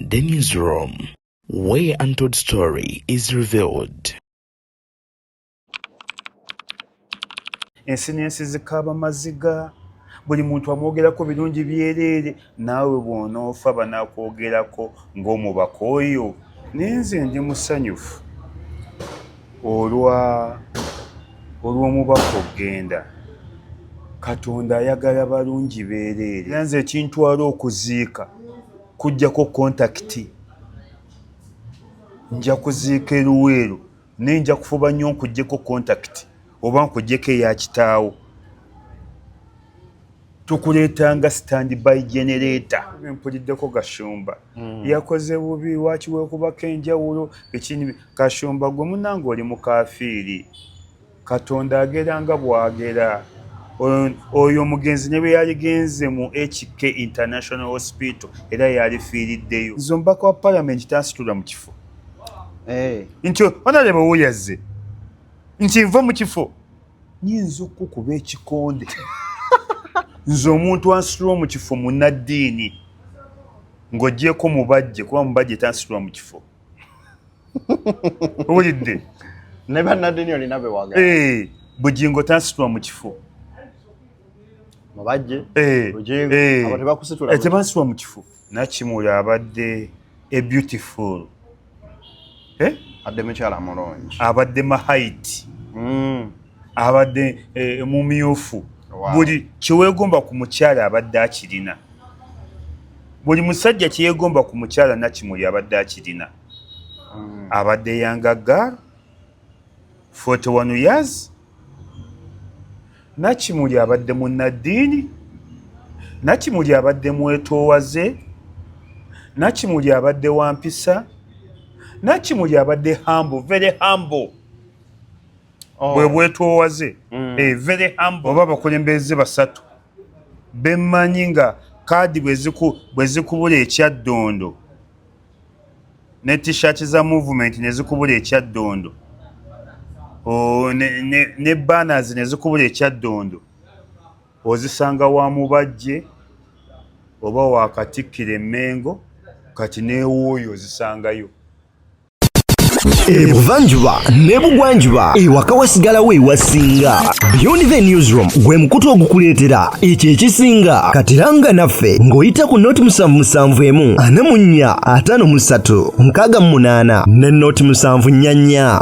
Beyond the Newsroom, where untold story is revealed. Ensi n'ensi zikaaba maziga, buli muntu amwogerako birungi byereere. Naawe bw'onoofa banakwogerako ng'omubaka oyo. Naye nze ndi musanyufu olw'omubaka okugenda. Katonda ayagala balungi beereere. Era nze ekintwala okuziika kujjako kontakiti, nja kuziika eruweero, naye nja kufuba nnyo nkuggyeko kontakiti oba nkuggyeko eya kitaawo. Tukuleetanga stand by generator. Mpuliddeko Gashumba yakoze bubi, lwaki weekubako enjawulo ekini. Gashumba gwe munange oli mukafiiri. Katonda agera nga bw'agera. Oyo omugenzi ne bwe yaligenze mu HK International Hospital era yalifiiriddeyo. Nze omubaka wa palamenti tansitula mu kifo nti onaleba wuyazze nti nva mu kifo, nyinza okukuba ekikonde. Nze omuntu ansitulwa mu kifo munnaddiini, ng'oggyeko Mubajje, kuba Mubajje tansitulwa mu kifo. Owulidde? Ne bannaddiini olina bewaga. Eh, Bugingo tansitulwa mu kifo. Mubajje, Eh, Bugingo, eh. abo tebakusitula. Eh, tebansitulwa mu kifo. Nakimuli abadde a beautiful, eh? Adde mukyala mulungi. Abadde mahaiti, abadde mumyufu. Buli kyeweegomba ku mukyala abadde akirina, buli musajja kyeyeegomba ku mukyala Nakimuli abadde akirina. Abadde younger girl, 41 years. Nakimuli abadde munnaddiini, Nakimuli abadde mwetoowaze, Nakimuli abadde wampisa, Nakimuli abadde humble, very humble. Bwe bwetoowaze. Eh, very humble. Oba abakulembeze basatu bemmanyi nga kaadi bwe zikubula ekyaddondo ne T-shirt za movement ne zikubula ekyaddondo, ne banners ne zikubula ekyaddondo, ozisanga wa Mubajje oba wa Katikkiro Emmengo, kati neewuuyo ozisangayo. Ebuvanjuba n'ebugwanjuba, ewaka wasigalawo ewasinga. Beyond the Newsroom gwe mukutu ogukuleetera ekyo ekisinga. Katiranga naffe ng'oyita ku 077 44 53 68 ne 074 26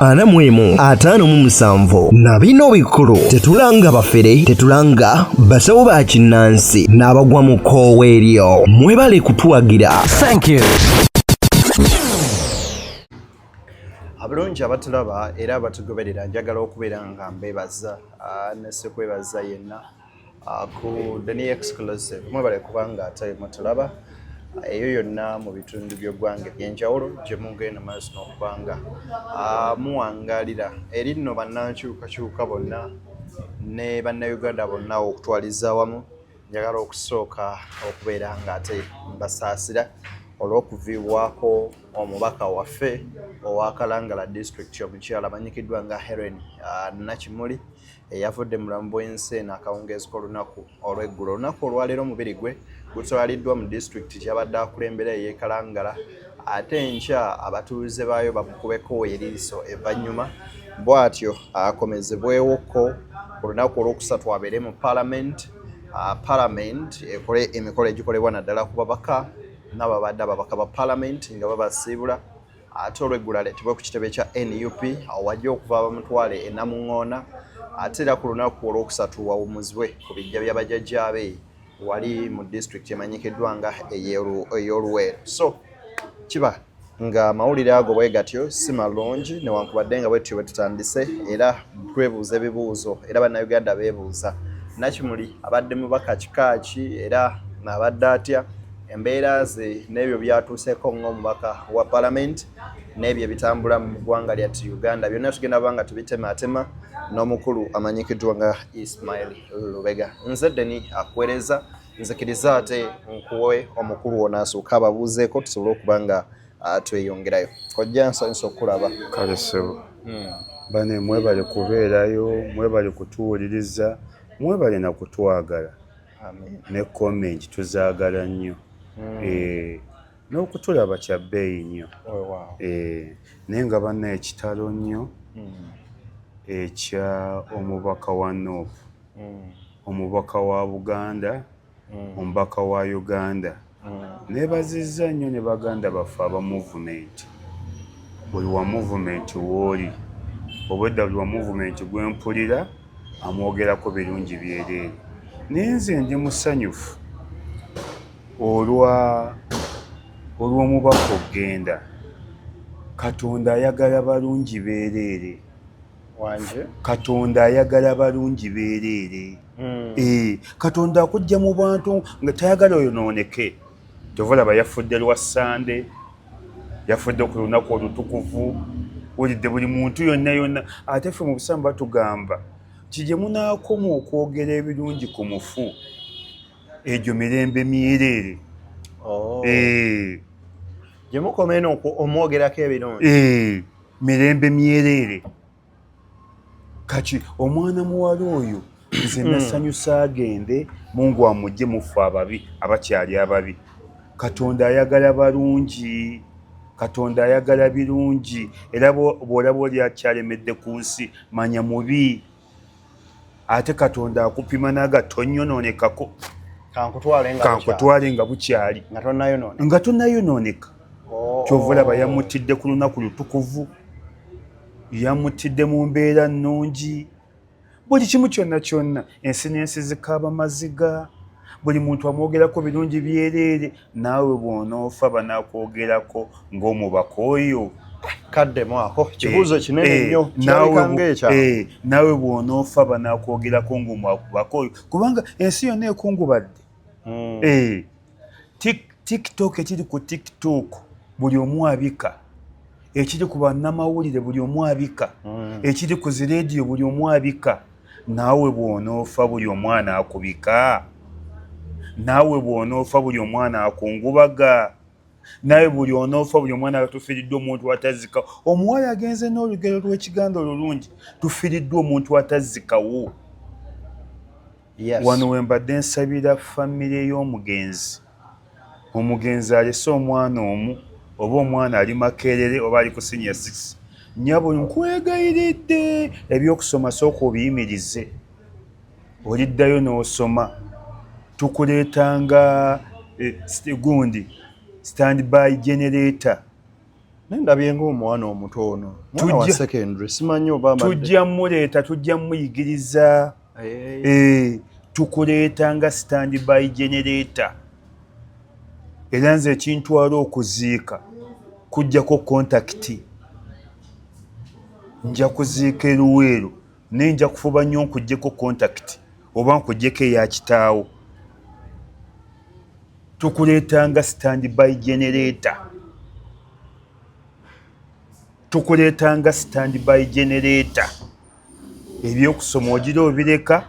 41 57. Na bino bikulu: tetulanga bafere, tetulanga basawo ba kinnansi n'abagwa mu kkoowa eryo. Mwebale kutuwagira. Thank you. Abalungi abatulaba era abatugoberera, njagala okubeera nga mbebaza, nesekwebaza yenna ku The New Exclusive. Mwebale kubanga ate mutulaba eyo yonna mu bitundu by'eggwanga ebyenjawulo gye mugenda maaso n'okubanga muwangalira. Eri nno bannankyukakyuka bonna ne bannayuganda bonna okutwaliza awamu, njagala okusooka okubeera nga ate mbasaasira olw'okuviibwako omubaka waffe owa Kalangala District, omukyala amanyikiddwa nga Helen Nakimuli, eyavudde mu bulamu bw'ensi eno akawungeezi k'olunaku olw'eggulo. Olunaku olwaleero omubiri gwe gutwaliddwa mu disitulikiti gy'abadde akulembera ey'e Kalangala, ate enkya abatuuze baayo bamukubeko eriiso evvannyuma, bw'atyo akomezebwewoko ku lunaku olwokusatu abeere mu parliament, parliament ekole emikolo egikolebwa naddala ku babaka n'ababadde ababaka ba parliament nga babasiibula, ate olweggulo aleetebwe ku kitebe kya NUP wajja okuva bamutwale e Namuŋŋoona, ate era ku lunaku olwokusatu wawumuzibwe ku bijja bya bajjajjaabe wali mu disitulikiti emanyikiddwa nga ey'Oluweero. So kiba nga amawulire ago bwe gatyo si malungi, newankubadde nga bwetutyo bwe tutandise era twebuuza ebibuuzo, era bannayuganda beebuuza: Nakimuli abadde mubaka kika ki, era abadde atya, embeera ze n'ebyo byatuuseeko ng'omubaka wa palamenti n'ebyo ebitambula mu ggwanga lyattu Uganda. Byonna tugenda banga tubitematema n'omukulu amanyikiddwa nga Ismail Lubega. Nze Deni akuweereza, nzikiriza ate nkuwe omukulu ono asooka ababuuzeeko tusobole okuba nga tweyongerayo. Kojja, nsanyusa okulaba. Kale ssebo. Bane mwebale kubeerayo, mwebale kutuwuliriza, mwebale na kutwagala. Amen. Ne comment tuzaagala nnyo. Eh, N'okutulaba kya bbeeyi nnyo. Naye nga banna ekitalo nnyo ekya omubaka wa NUP, omubaka wa Buganda, omubaka wa Uganda. Neebazizza nnyo ne baganda baffe aba movement. Buli wa movement w'oli, obwedda buli wa movement gwe mpulira amwogerako birungi byereere. Naye nze ndi musanyufu olw'omubaka okugenda. Katonda ayagala balungi beereere. Wanje. Katonda ayagala balungi beereere. Katonda akujja mu bantu nga tayagala oyonooneke. Kyova olaba yafudde lwa Ssande, yafudde ku lunaku olutukuvu, wulidde buli muntu yonna yonna. Ate ffe mu busiraamu batugamba nti gye munaakoma okwogera ebirungi ku mufu, egyo mirembe myereere. Gye mukoma eno omwogerako ebirungi. Mirembe myereere. Kati omwana muwala oyo nze nasanyusa agende, Mungu amugye mufu ababi abakyali ababi. Katonda ayagala balungi, Katonda ayagala birungi. Era bw'olaba oli akyalemedde ku nsi, manya mubi. Ate Katonda akupima n'aga tonyonoonekako. Kankutwale nga bukyali. Nga Nga tonnayonooneka. Ky'ova olaba yamutidde ku lunaku lutukuvu, yamutidde mu mbeera nnungi. Buli kimu kyonna kyonna, ensi n'ensi zikaaba maziga, buli muntu amwogerako birungi byereere. Naawe bw'onoofa banakwogerako ng'omubaka oyo. Kaddemu ako kibuuzo kinene nnyo, kirabika ng'ekya. Naawe bw'onoofa banakwogerako ng'omubaka oyo, kubanga ensi yonna ekungubadde. TikTok, ekiri ku TikTok buli omu abika, ekiri ku bannamawulire buli omu abika, ekiri ku zireediyo buli omu abika. Naawe bw'onoofa buli omwana akubika, naawe bw'onoofa buli omwana akungubaga, naawe buli onoofa buli omwana tufiiriddwa omuntu atazzikawo. Omuwala agenze n'olugero lw'Ekiganda olulungi, tufiiriddwa omuntu atazzikawo. Wano we mbadde nsabira famire y'omugenzi. Omugenzi alese omwana omu, oba omwana ali Makerere oba ali ku senior 6. Nnyabo, nkwegayiridde, ebyokusoma sooka obiyimirize, oliddayo n'osoma. Tukuleetanga gundi stand by generator. Naye ndabye ng'omwana omuto ono, mwana wa secondary, simanyi oba Tujja muleeta, tujja muyigiriza. Tukuleetanga stand by generator. Era nze ekintwala okuziika kujjako contact. Nja kuziika eruweero, naye nja kufuba nnyo nkuggyeko contact oba nkuggyeko eya kitaawo. Tukuleetanga stand by generator, tukuleetanga stand by generator. Ebyokusoma ogira obireka,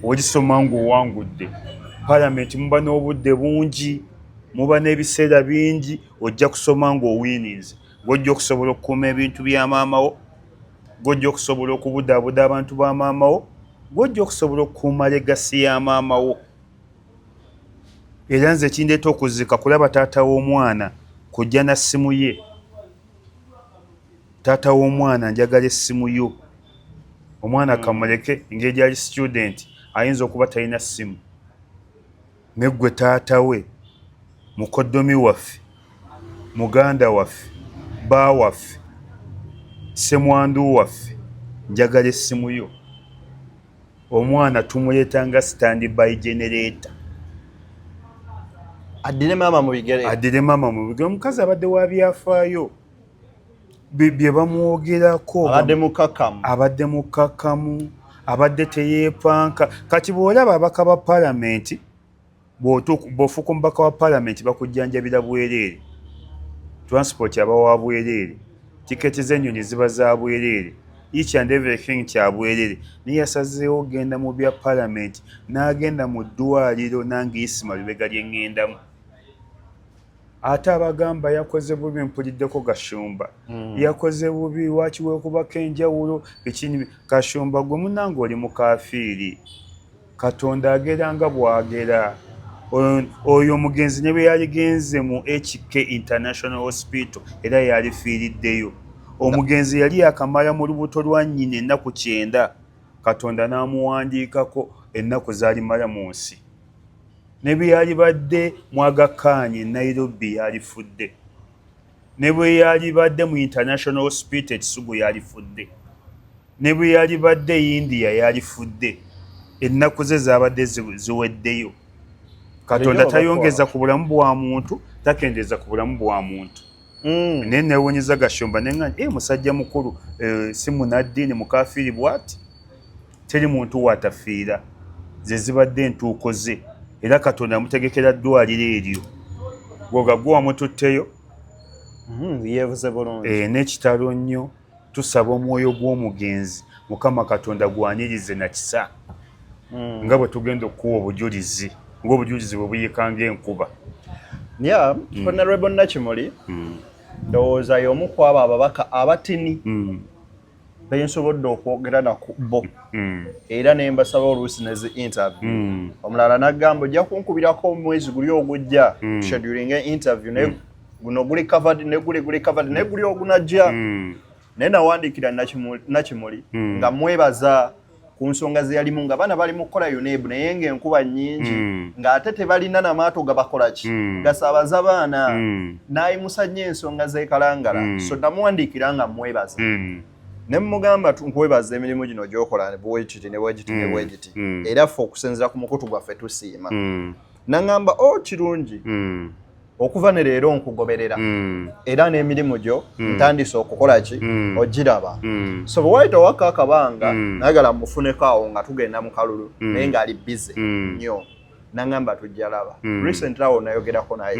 olisoma ng'owangudde palamenti. Muba n'obudde bungi, muba n'ebiseera bingi, ojja kusoma ng'owiininze, ng'ojja okusobola okukuuma ebintu bya maama wo, ng'ojja okusobola okubudaabuda abantu ba maama wo, ng'ojja okusobola okukuuma legacy ya maama wo. Era nze ekindeeta okuziika kulaba taata w'omwana kujja na ssimu ye. Taata w'omwana, njagala essimu yo. Omwana kamuleke engeri gyali student, ayinza okuba talina ssimu, naye ggwe taata we, mukoddomi waffe, muganda waffe, bba waffe, ssemwandu waffe, njagala essimu yo. Omwana tumuleetanga stand by generator. Addire maama mu bigere. Addire maama mu bigere. Omukazi abadde wa byafaayo bye bamwogerako. Abadde mukakkamu. Abadde mukakkamu, abadde teyeepanka. Kati bw'olaba ababaka ba palamenti, bw'ofuuka omubaka wa palamenti bakujjanjabira bwereere, transport aba wa bwereere, tiketi z'ennyonyi ziba za bwereere, each and everything kya bwereere. Naye yasazeewo genda mu bya palamenti n'agenda mu ddwaliro nange Isima Lubega lye ŋŋendamu. Ate abagamba yakoze bubi, mpuliddeko Gashumba, yakoze bubi, lwaki weekubako enjawulo biki? Gashumba, gwe munange oli mukafiiri. Katonda agera nga bw'agera. Oyo omugenzi ne bwe yaligenze mu HK International Hospital era yalifiiriddeyo. Omugenzi yali yakamala mu lubuto lwa nnyina ennaku 90, Katonda n'amuwandiikako ennaku z'alimala mu nsi. Ne bwe yalibadde mu Aga Khan e Nairobi yalifudde. Ne bwe yalibadde mu International Hospital e Kisugu yalifudde. Ne bwe yalibadde e India yalifudde. Ennaku ze zaabadde ziweddeyo. Katonda tayongeza ku bulamu bwa muntu, takendeeza ku bulamu bwa muntu. Naye newunyizza Gashumba ne ŋŋamba, musajja mukulu, si munaddiini, mukafiiri bw'ati? Teri muntu w'atafiira. Ze zibadde entuuko ze. Era Katonda amutegekera ddwaliro eryo. Gwoga gwe wamututteyo. Yeevuze bulungi. N'ekitalo nnyo, tusaba omwoyo gw'omugenzi Mukama Katonda gwanirize na kisa. Nga bwe tugenda okukuwa obujulizi, ng'obujulizi bwe buyiika ng'enkuba. Yeah, Honorable Nakimuli, ndowooza y'omu ku abo ababaka abatini bensobodde okwogera naku bo era ne mbasaba oluusi ne zi interview. Omulala n'agamba ojja kunkubirako omwezi guli ogujja, scheduling interview, naye guno guli covered, ne guli guli covered, ne guli ogunajja. Naye nawandiikira Nakimuli nga mwebaza ku nsonga ze yalimu nga baana bali mu kukola UNEB, naye ng'enkuba nnyingi, ng'ate tebalina namaato gabakola ki, gasaabaza baana. N'ayimusa nnyo ensonga z'e Kalangala. So namuwandiikira nga mwebaza ne mugamba, nkwebaza emirimu gino gy'okola bwekiti ne bwekiti ne bwekiti, era ffe okusinziira ku mukutu gwaffe tusiima. Naŋŋamba, o kirungi, okuva ne leero nkugoberera era n'emirimu gyo ntandise okukola ki, ogiraba. So bwe wayita owaka akabanga, nayagala mufuneko awo nga tugenda mu kalulu, naye ng'ali busy nnyo. Naŋŋamba tujja laba. Recently awo nayogerako naye,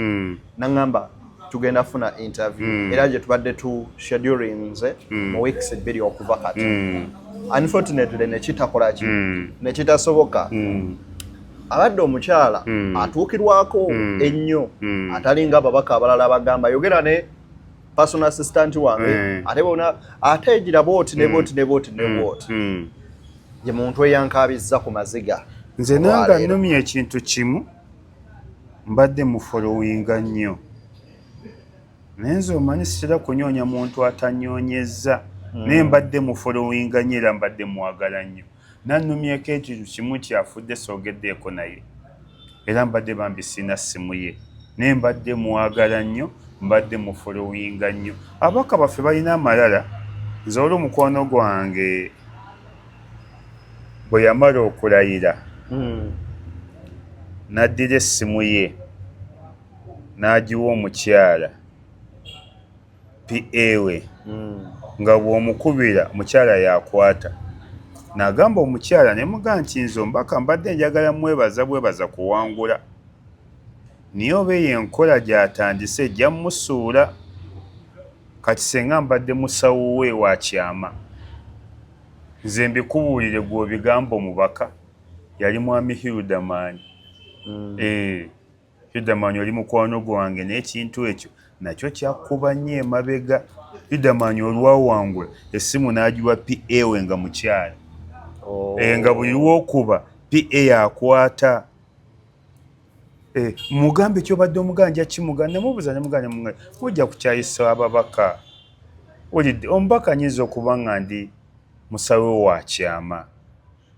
naŋŋamba tugenda funa interview, era gye tubadde tu schedulinze mu weeks 2 okuva kati. Unfortunately nekitakola ki, nekitasoboka. Abadde omukyala atuukirwako ennyo, atalinga ababaka abalala bagamba yogera ne personal assistant wange, ate bona ate egira bwoti ne bwoti ne bwoti ne bwoti. Ye muntu eyankabizza ku maziga. Nze nanga nnumya ekintu kimu, mbadde mufollowinga nnyo, naye nze omanyi sitera kunyoonya muntu atanyoonyezza, naye mbadde mufollowinga nnyo era mbadde mwagala nnyo. Nannumyeko ekintu kimu kyafudde, soogeddeeko naye, era mbadde bambi sirina ssimu ye, naye mbadde mwagala nnyo, mbadde mufollowinga nnyo. Ababaka baffe balina amalala. Nze olwo omukwano gwange bwe yamala okulayira, n'addira essimu ye n'agiwa omukyala PA we, nga bw'omukubira mukyala yakwata. Nagamba omukyala ne mugamba nti nze omubaka mbadde njagala mwebaza bwebaza kuwangula, naye oba eyo enkola gy'atandise ejja mmusuula. Kati senga mbadde musawo we wa kyama, nze mbikubuulire gw'obigamba omubaka yali mwami Hilderman. Hilderman oli mukwano gwange, naye ekintu ekyo nakyo kyakkuba nnyo emabega. Hilderman olwawangula essimu n'agiwa PA we nga mukyala. Nga buli lwokuba PA yakwata. Mugambe kyobadde omuganja kimuganda, nemubuuza nemuganda mujja kukyayisa ababaka. Olidde omubaka nyinza okuba nga ndi musawo wa kyama,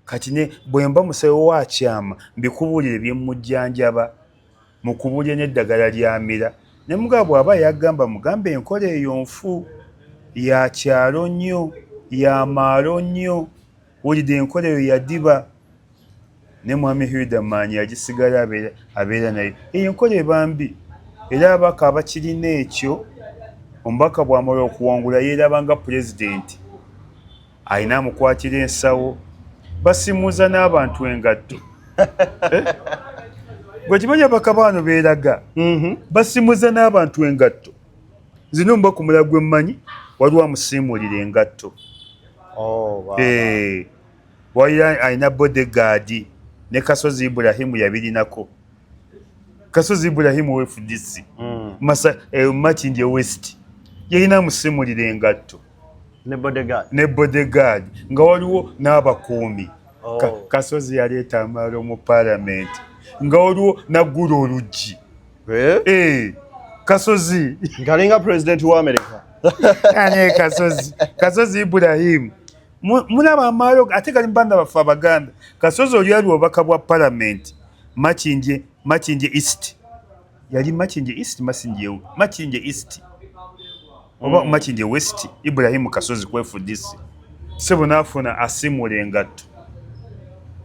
kati ne bwe mba musawo wa kyama mbikubuulire bye mmujjanjaba, mukubuulire n'eddagala lyamira. Ne mugamba bw'aba yagamba mugambe enkola eyo nfu ya kyalo nnyo, ya maalo nnyo, wulidde enkola eyo yadiba. Ne mwami Hilderman yagisigala abeera nayo eyo enkola eba mbi, era ababaka abakirina ekyo, omubaka bw'amala okuwangula yeeraba nga pulezidenti, alina amukwatira ensawo, basimuuza n'abantu engatto. Gwe kimanyi ababaka baano beeraga, basimuuza n'abantu engatto. Nze omubaka omulala gwe mmanyi waliwo amusiimuulira engatto. Waliwo alina bodyguard, ne Kasozi Ibrahimu yabirinako. Kasozi Ibrahimu we FDC, Makindye West, yalina amusiimulira engatto ne bodyguard, nga waliwo n'abakuumi. Kasozi yaleeta amaalo mu paalamenti. Nga waliwo naggula oluggi. Eh? Eh, Kasozi. Ngalinga president wa America. Ane Kasozi. Kasozi Ibrahim. Mulaba amaalo ate gali mu baana baffe Abaganda. Kasozi oli ali obubaka bwa palamenti Makindye, Makindye East. Yali Makindye East, Makindye, Makindye East. Oba Makindye West, Ibrahim Kasozi ku FDC. Ssebo n'afuna asiimuula engatto.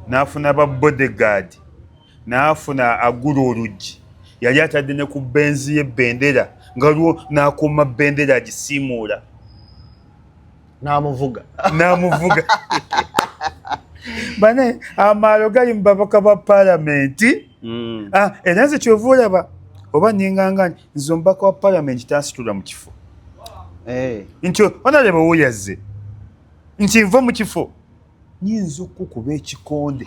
N'afuna ba bodyguard. N'afuna agula oluggi. Yali atadde ne ku benzi ye bendera nga lwo n'akuuma bendera agisiimuula. N'amuvuga. N'amuvuga. Bane amaalo gali mu babaka ba palamenti. Ah, era nze kyova olaba oba ninganga nze omubaka wa palamenti tansitula mu kifo. Nti onaleba wuyazze nti nva mu kifo nyinza okukuba ekikonde.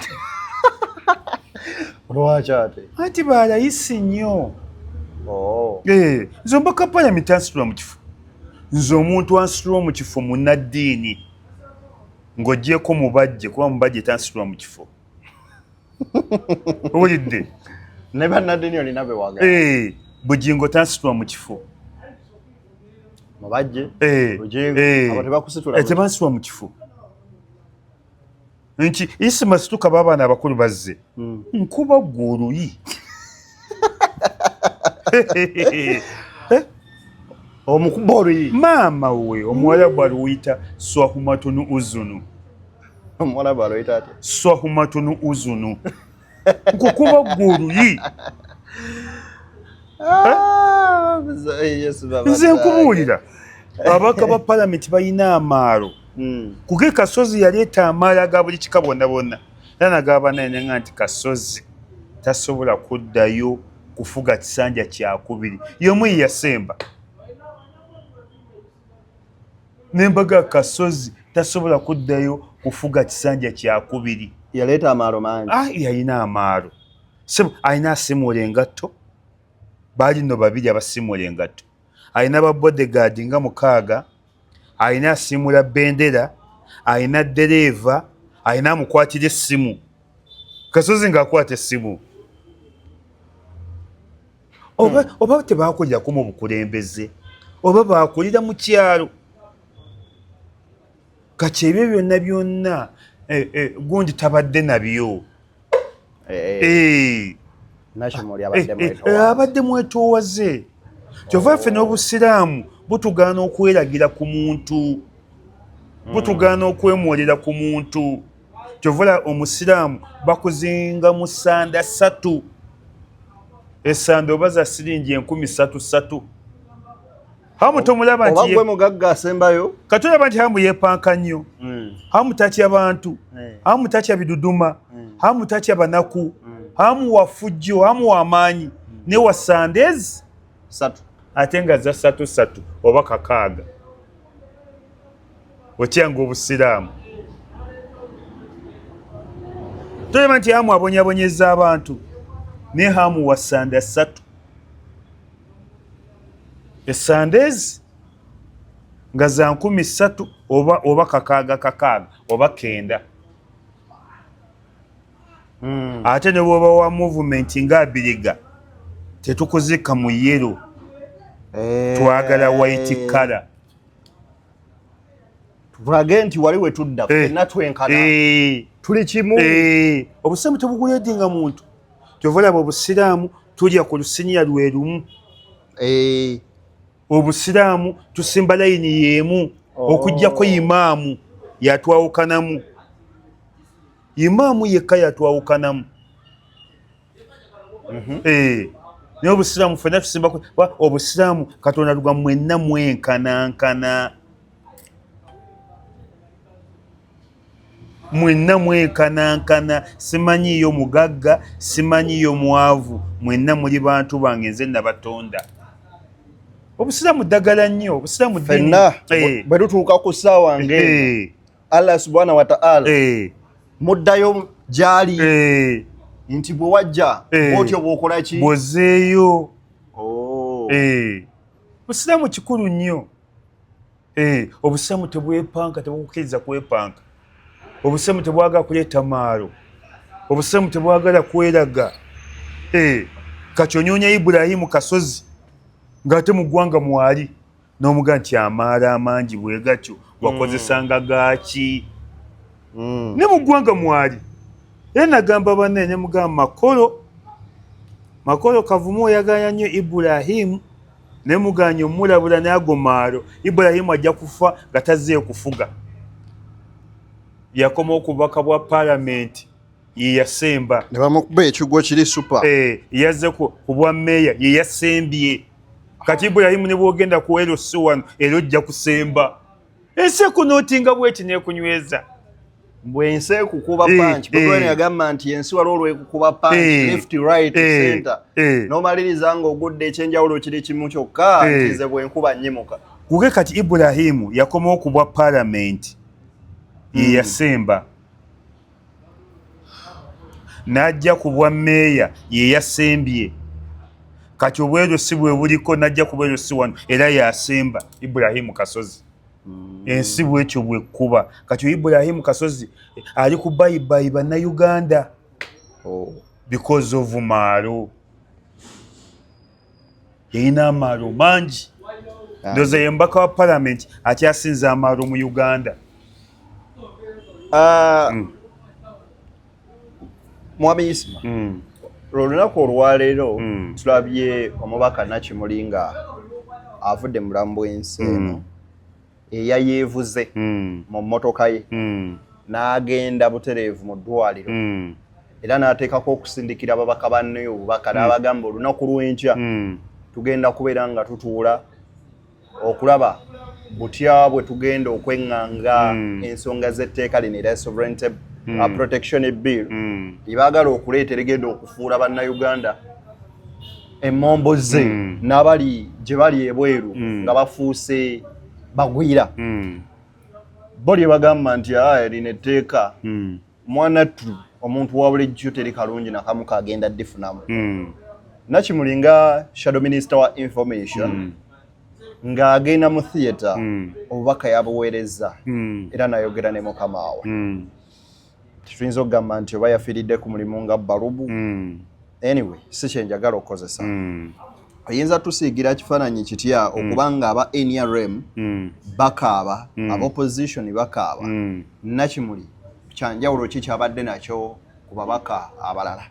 Lwaki ate? Anti balayisi nnyo. Oh. Nze omubaka wa palamenti tansitula mu kifo. Nze omuntu ansitula mu kifo munnaddiini ng'oggyeko Mubajje, kuba Mubajje tansitula mu kifo. Owulidde? Ne bannaddiini olina be wagala. Bugingo tansitula mu kifo. Mubajje, Bugingo, abo tebakusitula mu Tebansitula mu kifo. Nti Isima situka b'abaana abakulu bazze. Nkuba ggwe oluyi. Omukuba oluyi. Maama we omuwarabu aluyita swahumatunu uzunu. Omuwarabu aluyita atya? Swahumatunu uzunu. Nkukuba ggwe oluyi. Nze nkubuulira ababaka ba palamenti balina amaalo. Kuge Kasozi yaleeta amaalo aga buli kika bonna bonna. Era nagamba naye nenga nti Kasozi tasobola kuddayo kufuga kisanja kyakubiri. Y'omu ye yasemba. Nembaga Kasozi tasobola kuddayo kufuga kisanja kyakubiri. Yaleeta amaalo mangi. Ah, yalina amaalo. Sebo alina asiimuula engatto. Baali nno babiri abasiimuula engatto. Alina ba bodyguard nga 6. Alina asiimuula bendera. Alina ddereeva. Alina amukwatira essimu. Kasozi ng'akwata essimu. Oba tebakulirako mu bukulembeze, oba bakulira mu kyalo. Kati ebyo byonna byonna gundi tabadde nabyo. Abadde mwetoowaze. Kyova ffe n'Obusiraamu butugaana okweragira ku muntu, butugaana okwemwolera ku muntu. Kyova Omusiraamu bakuzinga mu sanda 3. Esanda oba za siringi 3,000. Hamu tomulaba nti oba gwe mugagga asembayo. Katulaba nti Hamu yeepanka nnyo. Hamu tatya bantu. Hamu tatya biduduma. Hamu tatya banaku. Hamu wa fujjo, hamu wa maanyi. Ne wa sandezi 3. Ate nga za 3 oba 6. Otyanga Obusiraamu. Tolaba nti Hamu abonyabonyeza abantu. Ne Hamu wa sanda 3. Esandezi nga za 3,000 oba 6 oba 9. Ate ne bw'oba wa movement nga Abiriga tetukuzika mu yellow. Twagala white color. Tulage nti wali we tudda ffenna twenkana. Tuli kimu. Obusiraamu tebuguleedinga muntu. Kyova olaba Obusiraamu tulya ku lusiniya lwe lumu. Obusiraamu tusimba layini y'emu. Okuggyako imaamu yatwawukanamu. Imaamu yekka yatwawukanamu. Naye Obusiraamu ffenna tusimba Obusiraamu Katonda lwa mwenna mwenkanankana. Mwenna mwenkanankana, simanyiiyo mugagga, simanyiiyo mwavu, mwenna muli bantu bange nze nabatonda. Obusiraamu ddagala nnyo, Obusiraamu ddiini. Ffenna bwe tutuuka ku ssaawa ng'eno, Allah subhanahu wa ta'ala muddayo gy'ali nti bwe wajja bw'otyo bw'okola ki? Bw'ozzeeyo. Obusiraamu kikulu nnyo. Obusiraamu tebwepanka, tebukukkiriza kwepanka. Obusiraamu tebwagala kuleeta maalo. Obusiraamu tebwagala kweraga. Kati onyoonya Ibulayimu Kasozi ng'ate mu ggwanga mwali n'omuga nti amaalo amangi bwe gatyo wakozesanga gaaki? Ne mu ggwanga mwali. Era nagamba banne ne mugamba Makolo, Makolo Kavumu oyagala nnyo Ibulayimu, ne muganya omulabula n'ago maalo, Ibulayimu ajja kufa nga tazzeeyo kufuga. Yakoma okubaka bwa paalamenti ye yasemba. Ne bamukuba ekigwo kiri super. Yazze ku bwa meeya ye yasembye. Kati Ibulayimu ne bw'ogenda ku LC wano era ojja kusemba. Ensi ekunootinga bweti n'ekunyweza. Bwe ensi ekukuba punch, Bobi Wine yagamba nti ensi waliwo lw'ekukuba punch, left, right, center. N'omaliriza ng'ogudde, ekyenjawulo kiri kimu kyokka, nti nze bwe nkuba nnyimuka. Kuke kati Ibulayimu yakoma okubwa paalamenti ye yasemba. N'ajja ku bwa meeya ye yasembye. Kati obweru si bwe buliko, n'ajja ku bweru si wano era yasemba Ibulayimu Kasozi. Ensi bwetyo bwekkuba. Kati Ibulayimu Kasozi ali ku bayibayi bannayuganda. Because of maalo. Yalina amaalo mangi. Ndowooza ye mubaka wa paalamenti akyasinza amaalo mu Uganda. Mwami Isma, olunaku olwaleero tulabye omubaka Nakimuli nga avudde mu bulamu bw'ensi eno, eyayeevuze mu mmotoka ye n'agenda butereevu mu ddwaliro era n'ateekako okusindikira ababaka banne obubaka n'abagamba olunaku lw'enkya tugenda kubeera nga tutuula okulaba butya bwe tugenda okweŋŋanga ensonga z'etteeka lino erya Sovereignty Protection Bill lyebaagala okuleeta, erigenda okufuula Bannayuganda emmomboze n'abali gye bali ebweru nga bafuuse bagwira. Bo lye bagamba nti lino etteeka mwanattu omuntu wa bulijjo teri kalungi nakamu kagenda ddifunamu. Nakimuli nga shadow minister wa information ng'agenda mu theatre, obubaka yabuweereza era n'ayogera ne mukama we. Tetuyinza okugamba nti oba yafiiridde ku mulimu nga balubu. Anyway, si kyenjagala okukozesa. Oyinza tusiigira kifaananyi kitya okuba nga aba NRM bakaaba, aba opposition bakaaba? Nakimuli kyanjawulo ki kyabadde nakyo ku babaka abalala?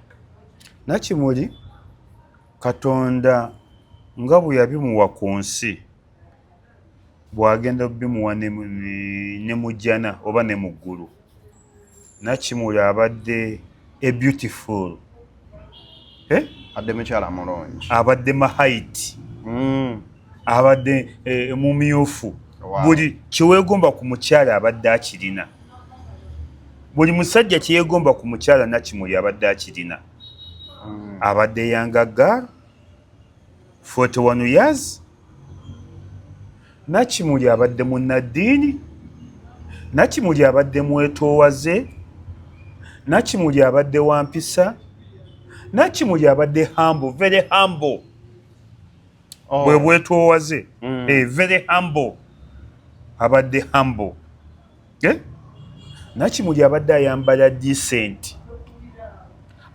Nakimuli Katonda nga bwe yabimuwa ku nsi, bw'agenda bimuwa ne mu jjana oba ne mu ggulu. Nakimuli abadde a beautiful, eh? Adde mukyala mulungi. Abadde mahaiti, abadde mumyufu. Buli kyeweegomba ku mukyala abadde akirina, buli musajja kyeyeegomba ku mukyala Nakimuli abadde akirina. Abadde younger girl, 41 years. Nakimuli abadde munnaddiini. Nakimuli abadde mwetoowaze. Nakimuli abadde wa mpisa. Nakimuli abadde humble, very humble. Bwe bwetoowaze. Very humble, abadde humble, eh? Nakimuli abadde ayambala decent.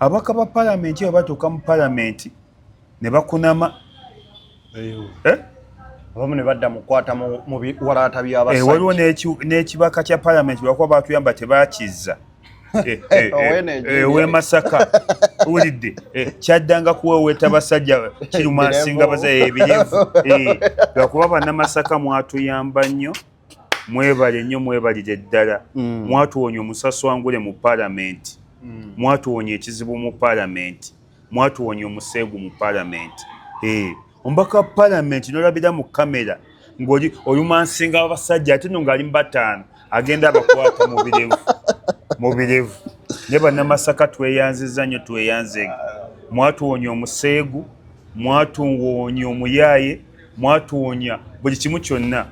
Ababaka ba palamenti bwe batuuka mu palamenti ne bakunama, eh? Abamu ne badda mu kukwata mu biwalaata Waliwo by'abasajja. N'ekibaka kya palamenti, lwakuba batuyamba tebakizza. Ow'e Ow'e Masaka, owulidde? Kyaddanga kuweweeta basajja, kirumansinga basajja ebirevu. Lwakuba Bannamasaka mwatuyamba nnyo, mwebale nnyo, mwebalire ddala. Mwatuwonya omusaswangule mu palamenti, mwatuwonya ekizibu mu palamenti, mwatuwonya omuseegu mu palamenti. Omubaka wa palamenti nolabira mu kamera ng'oli olumansinga abasajja, ate no ng'ali mu bataano, agenda abakwata mu birevu, mu birevu. Ne Bannamasaka tweyanziza nnyo, tweyanzege. Mwatuwonya omuseegu, mwatuwonya omuyaaye, mwatuwonya buli kimu kyonna,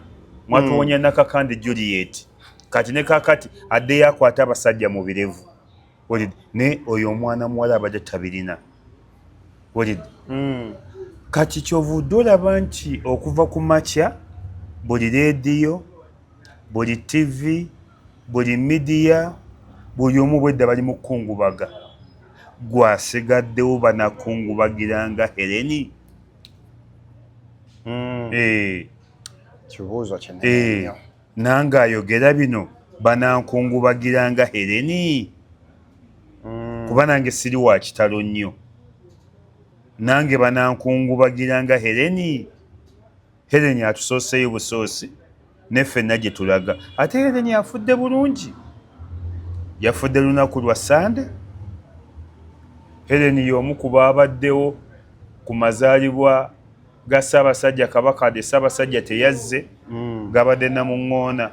mwatuwonya Nakakande Juliet. Kati ne kakati addeyo akwate abasajja mu birevu. Olid ne oyo omwana muwala abadde tabirina. Olid kati kyovudde olaba nti okuva ku makya buli leediyo, buli TV, buli media, buli omu bwedda bali mu kukungubaga. Gwasigaddewo banakungubagiranga Heleni? Kibuuzo kinene nnyo. Nange ayogera bino banankungubagiranga Heleni? Kuba nange siri wa kitalo nnyo, nange banankungubagiranga Heleni? Heleni atusooseeyo busoosi ne ffenna gye tulaga. Ate Heleni afudde bulungi, yafudde lunaku lwa Sande. Heleni y'omu ku baabaddewo ku mazaalibwa ga Ssaabasajja Kabaka, ade Ssaabasajja teyazze, gabadde Namuŋŋoona.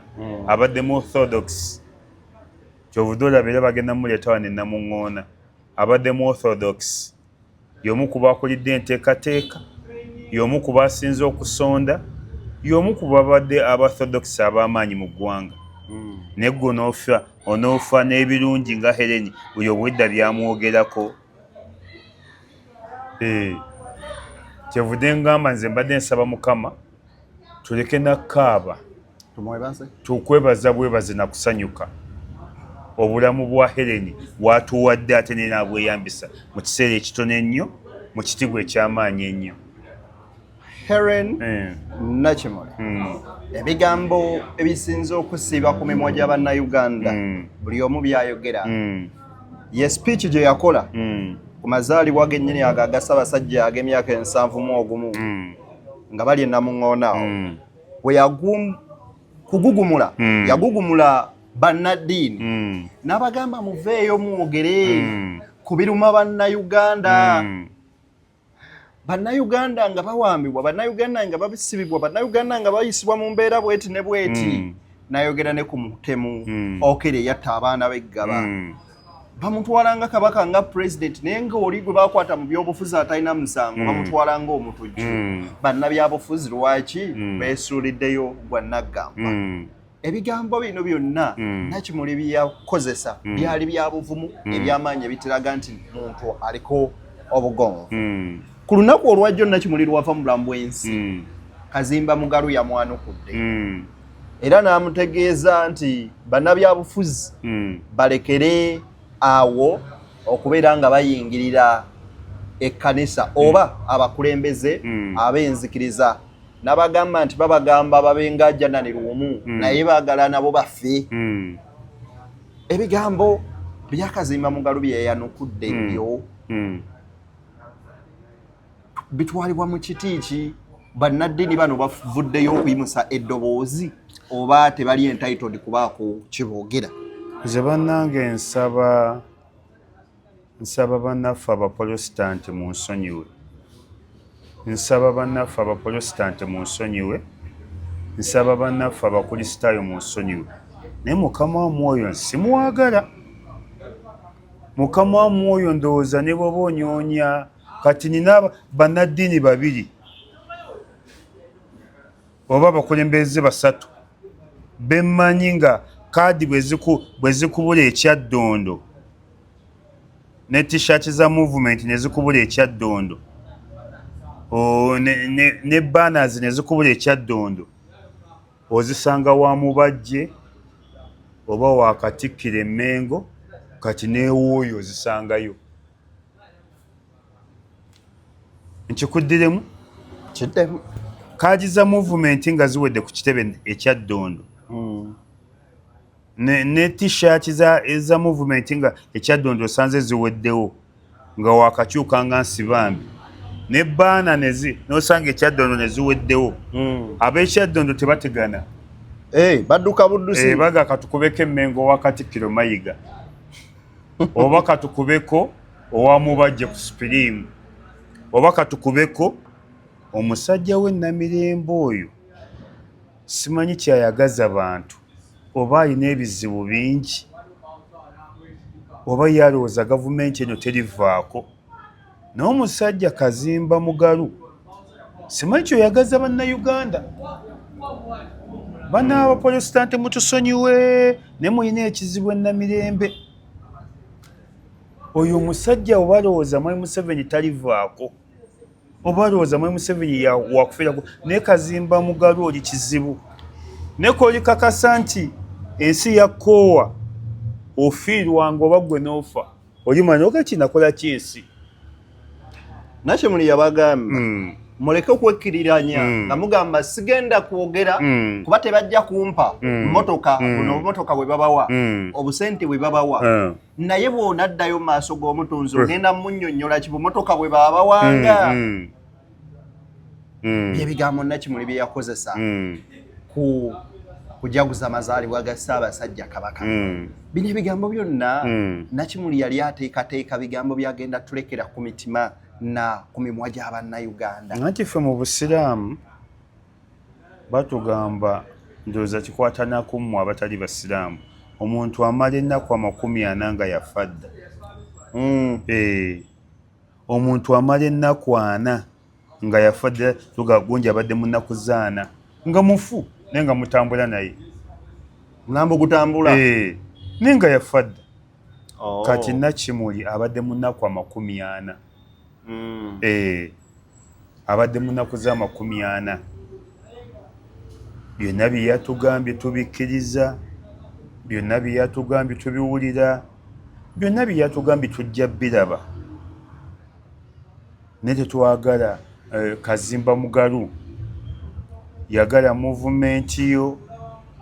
Abadde mu Orthodox, kyovudde olaba era bagenda muleeta wano e Namuŋŋoona. Abadde mu Orthodox, y'omu ku bakulidde enteekateeka, y'omu ku basinze okusonda, y'omu ku babadde Abaorthodox ab'amaanyi mu ggwanga. Naye gwe onoofa n'ebirungi nga Heleni buli obwedda byamwogerako. Kyevudde ngamba nze mbadde nsaba Mukama tuleke nakkaaba, tukwebaza bwebaze nakusanyuka obulamu bwa Heleni bwatuwadde, ate naye n'abweyambisa mu kiseera ekitono ennyo mu kitibwa eky'amaanyi ennyo. Helen Nakimuli, ebigambo ebisinze okusiiba ku mimwa gya Bannayuganda, buli omu byayogera, ye speech gye yakola ku mazaalibwa gennyini ago aga Ssaabasajja ag'emyaka 71 nga bali e Namuŋŋoona awo, bwe kugugumula, yagugumula bannaddiini n'abagamba, "Muveeyo mwogere ku biruma Bannayuganda. Bannayuganda nga bawambibwa, Bannayuganda nga babisibibwa, Bannayuganda nga bayisibwa mu mbeera bweti ne bweti." N'ayogera ne ku mutemu Okere yatta abaana b'eggaba. Bamutwala nga kabaka, nga president, naye nga oli gwe bakwata mu byobufuzi atalina musango bamutwala nga omutujju. Bannabyabufuzi lwaki beesuuliddeyo gwa naggamba? Ebigambo bino byonna Nakimuli byeyakozesa byali bya buvumu ebyamaanyi ebitiraga nti muntu aliko obugonvu. Ku lunaku olwajjo Nakimuli lwava mu bulamu bw'ensi, Kazimba Mugalu yamwanukudde era n'amutegeeza nti bannabyabufuzi balekere awo okubeera nga bayingirira ekkanisa oba abakulembeze ab'enzikiriza, n'abagamba nti babagamba babenga Janani Luwumu, naye baagala nabo baffe. Ebigambo byakazimba Mugalu byeyanukudde ebyo bitwalibwa mu kiti ki? Bannaddiini bano bavuddeyo okuyimusa eddoboozi oba tebali entitled kubaako kiboogera? Nze bannange nsaba bannaffe Abaprotesitanti mu nsonyiwe, nsaba bannaffe Abaprotesitanti mu nsonyiwe, nsaba bannaffe Abakristaayo mu nsonyiwe, naye mukama wa mwoyo nsimwagala. Mukama wa mwoyo ndowooza ne bw'oba onyoonya kati nina bannaddiini babiri oba abakulembeze basatu bemmanyi nga kaadi bwe zikubula ekyaddondo ne T-shirt za movement ne zikubula ekyaddondo ne banners ne zikubula ekyaddondo, ozisanga wa Mubajje oba wa Katikkiro Emmengo, kati neewooyo ozisangayo. Nkikuddiremu? Kiddemu. Kaadi za movement nga ziwedde ku kitebe ekyaddondo ne T-shirt eza movement nga ekyaddondo osanze ziweddewo nga wakakyuka nga Nsibambi ne banner nosanga ekyaddondo ne ziweddewo, ab'ekyaddondo tebategana. Badduka buddusi. Baga katukubeko Emmengo owa Katikkiro Mayiga oba katukubeko owa Mubajje ku Supreme oba katukubeko omusajja we Namirembe oyo, simanyi kyayagaza bantu, oba alina ebizibu bingi, oba ye alowooza gavumenti eno terivaako. Naye omusajja Kazimba Mugalu, simanyi kyoyagaza Bannayuganda. Bana Abaprotesitanti mutusonyiwe, naye mulina ekizibu enamirembe. Oyo omusajja oba alowooza Mwami Museveni talivaako, oba alowooza Mwami Museveni wakufiirako. Naye Kazimba Mugalu oli kizibu, naye kolikakasa nti ensi yakkoowa, ofiirwanga oba gwe n'ofa. Olimanya oga kinakola kinsi. Nakimuli yabagamba muleke okwekkiriranya nga mugamba sigenda kwogera kuba tebajja kumpa mmotoka, buno obumotoka bwe babawa, obusente bwe babawa. Naye bw'onaddayo mu maaso g'omutunzi ogenda munnyonnyola ki bumotoka bwe babawanga? Byebigambo Nakimuli bye yakozesa ku kujaguza amazaalibwa ga Ssaabasajja Kabaka. Bino ebigambo byonna Nakimuli yali ateekateeka bigambo byagenda tulekera ku mitima na ku mimwa gy'Abannayuganda. Anti ffe mu Busiraamu batugamba, ndowooza kikwatanaku mmwe abatali Basiraamu, omuntu amala ennaku 40 nga yafa dda. Omuntu amala ennaku 40 nga yafa dda, tuga gungi abadde mu nnaku zaana nga mufu, naye nga mutambula naye. Mulambo gutambula. Naye nga yafa dda. Kati Nakimuli abadde mu nnaku 40. Abadde mu nnaku za 40. Byonna bye yatugambye tubikkiriza, byonna bye yatugambye tubiwulira, byonna bye yatugambye tujja biraba. Naye tetwagala Kazimba Mugalu, yagala movement yo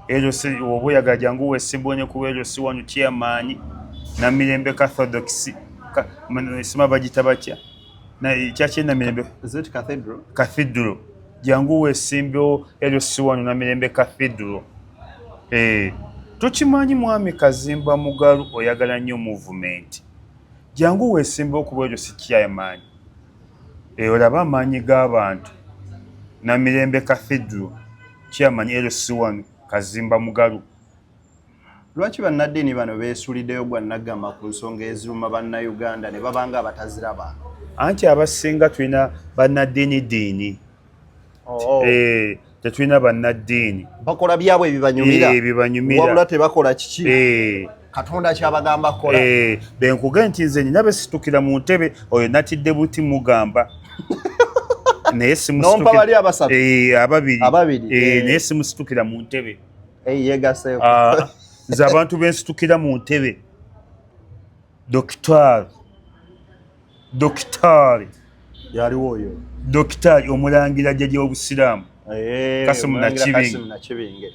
LC, oba oyagala jangu weesimbewo ne ku LC wano chairman Namirembe Cathodox, sima bagita batya kyaki Namirembe? Is it Cathedral? Cathedral. Jangu weesimbewo LC wano Namirembe Cathedral. Tukimanyi mwami Kazimba Mugalu oyagala nnyo movement, jangu weesimbewo ku LC chairman. Olaba amaanyi g'abantu. Namirembe Cathedral chairman LC wano Kazimba Mugalu. Lwaki bannaddiini bano beesuliddeyo gwa naggamba ku nsonga eziruma Bannayuganda ne babanga abataziraba? Anti abasinga tulina bannaddiini ddiini. Tetulina bannaddiini. Bakola byabwe ebibanyumira. Ebibanyumira. Wabula tebakola kiki Katonda kyabagamba kukola. Benkuge nti nze nina besitukira mu ntebe, oyo natidde buti mugamba. Naye Nompa bali abasatu. Ababiri. Ababiri. Naye simusitukira mu ntebe. Yegaseeko. Nze abantu bensitukira mu ntebe. Dokitaali. Yaliwo oyo. Dokitaali omulangira jjajja w'Obusiraamu. Kasimu Omulangira Nakibinge. Kasimu Nakibinge.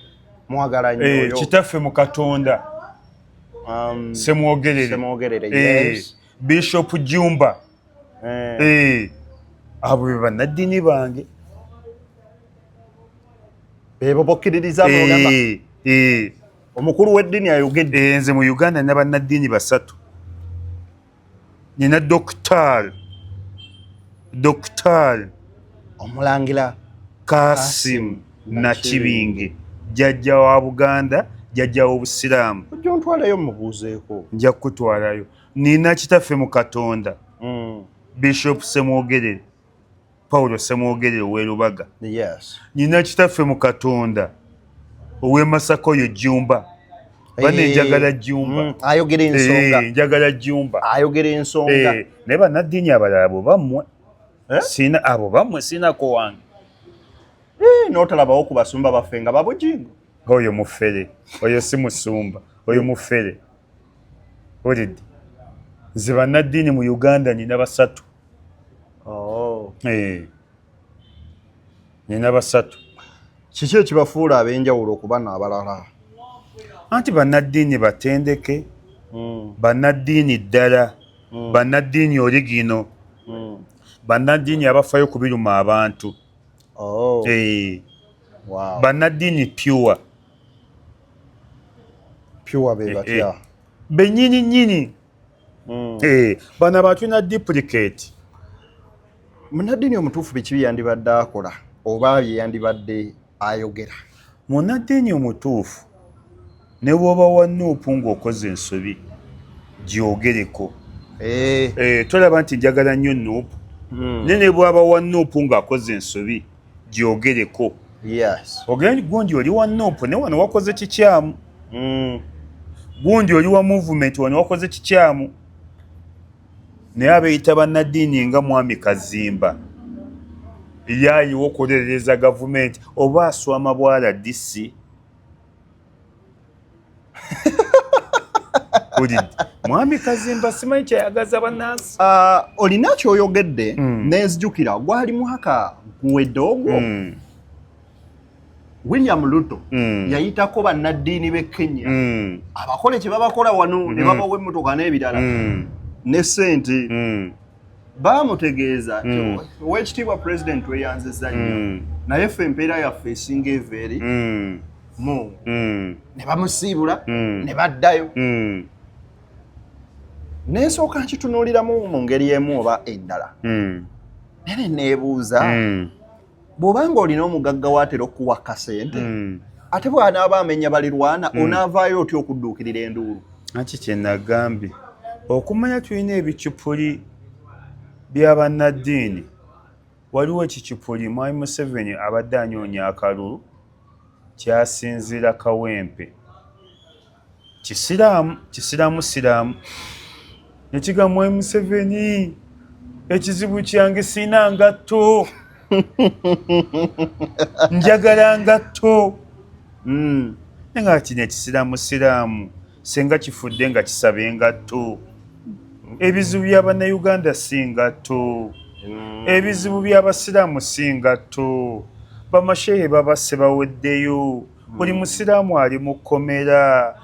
Mwagala nnyo oyo. Kitaffe mu Katonda. Semwogerere. Semwogerere, yes. Bishop Jumba. Abo be bannaddiini bange. Bebo bokkiririza b'ogamba. Omukulu w'eddiini ayogedde. Nze mu Uganda nina bannaddiini basatu. Nina Dokitaali Omulangira Kasim Nakibinge, jjajja wa Buganda, jjajja w'Obusiraamu. Ojja ontwalayo mubuuzeeko. Nja kukutwalayo. Nina kitaffe mu Katonda, Bishop Semwogerere, Paulo Semwogerere ow'e Lubaga. Nina kitaffe mu Katonda ow'e Masaka, oyo Jjumba. Bane njagala Jjumba. Ayogera ensonga. Njagala Jjumba. Ayogera ensonga. Naye bannaddiini abalala abo bammwe. Sina abo bammwe, sinako wange. N'otalabawo ku basumba baffe nga babujingo. Oyo mufere, oyo si musumba, oyo mufere. Olidde. Nze bannaddiini mu Uganda nina basatu. Nina basatu. Kiki ekibafuula ab'enjawulo okuba n'abalala? Anti bannaddiini batendeke, bannaddiini ddala, bannaddiini oligino, bannaddiini abafayo ku biruma abantu. Bannaddiini pure. Pure be batya? Bennyini nnyini. Bano abantu na duplicate. Munnaddiini omutuufu biki bye yandibadde akola oba bye yandibadde ayogera? Munnaddiini omutuufu ne bw'oba wa NUP ng'okoze ensobi gyogereko. Tolaba nti njagala nnyo NUP. Naye ne bw'aba wa NUP ng'akoze ensobi gyogereko. Ogenda gundi oli wa NUP ne wano wakoze kikyamu. Gundi oli wa movement wano wakoze kikyamu. Naye abeeyita bannaddiini nga Mwami Kazimba yaayiwa okuwolereza gavumenti oba aswama bwa RDC. Owulidde mwami Kazimba, simanyi kyayagaza bannansi. Ah, olina kyoyogedde nenzijukira, gwali mwaka guwedde ogwo, William Ruto yayitako bannaddiini b'e Kenya abakole kye babakola wano ne babawa emmotoka n'ebirala ne ssente. Baamutegeeza nti, "Oweekitiibwa Pulezidenti, tweyanziza nnyo, naye ffe empeera yaffe esinga eva eri Mungu." Ne bamusiibula ne baddayo. Nensooka nkitunuuliramu mu ngeri emu oba endala, naye ne neebuuza, bw'obanga olina omugagga waatera okuwa kasente, ate bw'anaaba amenya balirwana, onaavaayo otya okudduukirira enduulu? Anti kyenagambye, okumanya tulina ebicupuli byabannaddiini. Waliwo ekicupuli mwami Museveni abadde anyoonya akalulu kyasinziira Kawempe, kisiraamu kisiraamu siraamu, nekigamba, "Mwami Museveni, ekizibu kyange siina ngatto, njagala ngatto." Naye nga kino ekisiraamu siraamu senga kifudde nga kisaba engatto. Ebizibu by'abannayuganda si ngatto, ebizibu by'abasiraamu si ngatto. Bamashehe babasse baweddeyo, buli musiraamu ali mu kkomera.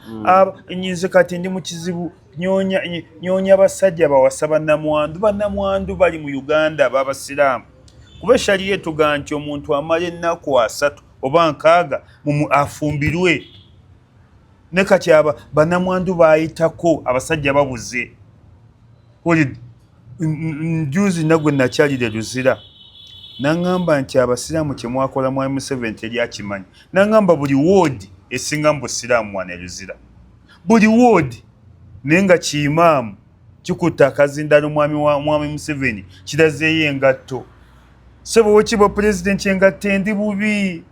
Nze kati ndi mu kizibu, nyoonya basajja bawasa bannamwandu. Bannamwandu bali mu Uganda babasiraamu, kuba eshaliya etugaa nti omuntu amala ennaku 30 oba 60 afumbirwe. Ne kati aba bannamwandu bayitako abasajja babuze. Njuzi nagwe nakyalire Luzira, naŋŋamba nti abasiraamu kyemwakola mwami Museveni teri akimanyi. Naŋŋamba buli woodi esinga mu busiraamu wano e Luzira, buli woodi, naye nga kiimaamu kikutta akazindalo. Mwami wa mwami Museveni kirazeeyo engatto. Sebo owekitiibwa Pulezidenti, engatto endi bubi.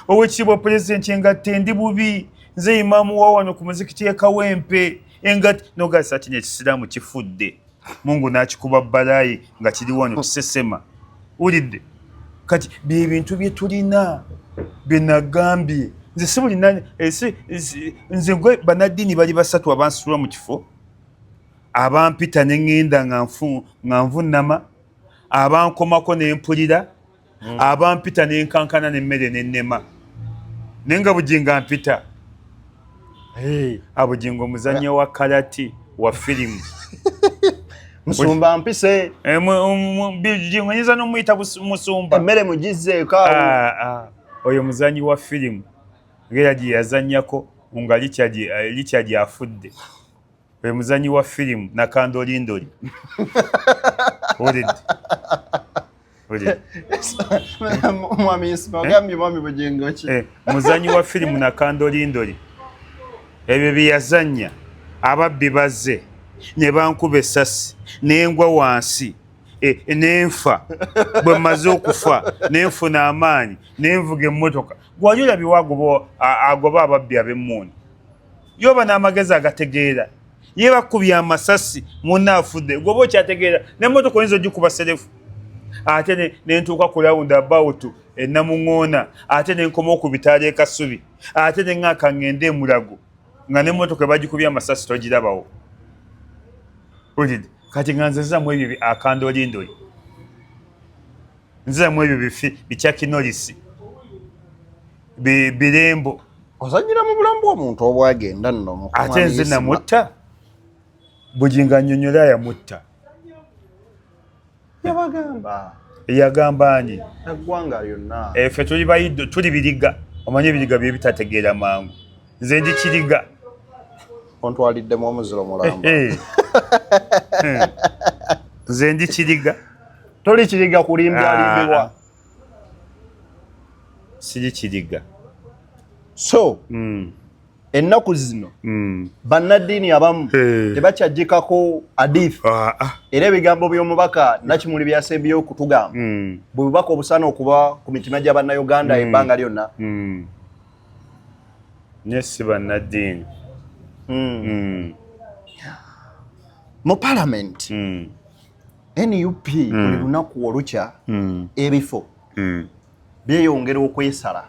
Owekitiibwa Pulezidenti, engatto endi bubi. Nze imaamu wa wano ku muzikiti e Kawempe, engatto nogasa. Kino ekisiraamu kifudde, Mungu n'akikuba balayi nga kiri wano kisesema. Wulidde? Kati byebintu bye tulina bye nagambye. Nze si buli nze gwe bannaddiini bali basatu abansitula mu kifo, abampita ne ŋŋenda nga nvunnama, abankomako ne mpulira, abampita ne nkankana n'emmere n'ennema. Naye nga Bugingo ampita, Abugingo omuzannyo wa karate wa firimu. Musumba mpise. Eh, Bugingo nyinza n'omuyita musumba. Emmere mugizeeko awo. Ah, ah. Oyo muzanyi wa firimu ngera gye yazannyako nga Richard afudde. Oyo muzanyi wa firimu nakandolindoli. Owulidde? Owulidde? Mwami Isma, ogambye mwami Bugingo ki? Eh, muzanyi wa firimu nakandolindoli. Ebyo bye yazannya, ababbi bazze ne bankuba essasi nengwa wansi, nenfa. Bwe mmaze okufa nenfuna amaanyi nenvuga emmotoka. Gwali olabye agoba ababbi ab'emmundu? Yoba n'amagezi agategeera, ye bakubye amasasi munna afudde, gwoba okyategeera n'emmotoka oyinza ogikuba serefu? Ate nentuuka ku round about enamuŋoona, ate nenkoma okubitaala ekasubi, ate neŋŋaka ŋŋende emulago nga n'emmotoka ebagikubye amasasi togirabawo. Owulidde? Kati nga nze nziramu ebyo akandolindoli, nziramu ebyo bifi bikyakinolisi birembo. Ozanyira mu bulamu bw'omuntu obwagenda nno. Ate nze namutta? Bugingo annyonnyola yamutta. Yabagamba. Yagamba ani? Eggwanga lyonna. Ffe tuli bayiddo, tuli biriga. Omanyi ebiriga bye bitategeera mangu. Nze ndi kiriga. Ontwaliddemu omuziro mulamba. Nze ndi kiriga. Toli kiriga kulimbya alimbibwa. Siri kiriga. So ennaku zino bannaddiini abamu tebakyagikako hadith, era ebigambo by'omubaka Nakimuli byasembyeyo okutugamba bwe bubaka obusaana okuba ku mitima gya Bannayuganda ebbanga lyonna. Naye si bannaddiini. Mu palamenti, NUP buli lunaku olukya ebifo byeyongera okwesala.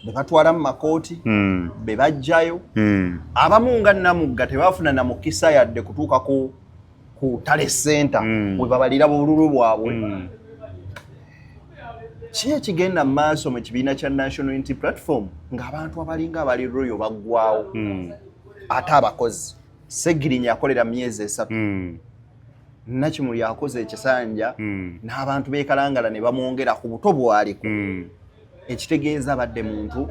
Be batwala mu makooti, be bajjayo. Abamu nga Namugga tebafuna na mukisa yadde kutuuka ku tally center we babalira bululu bwabwe. Ki ekigenda mu maaso mu kibiina kya National Unity Platform ng'abantu abalinga abali loyal baggwawo? Ate abakozi, Segirinya akolera myezi 3, Nakimuli akoze ekisanja n'abantu beekalangala ne bamwongera ku buto bwaliko, ekitegeeza abadde muntu.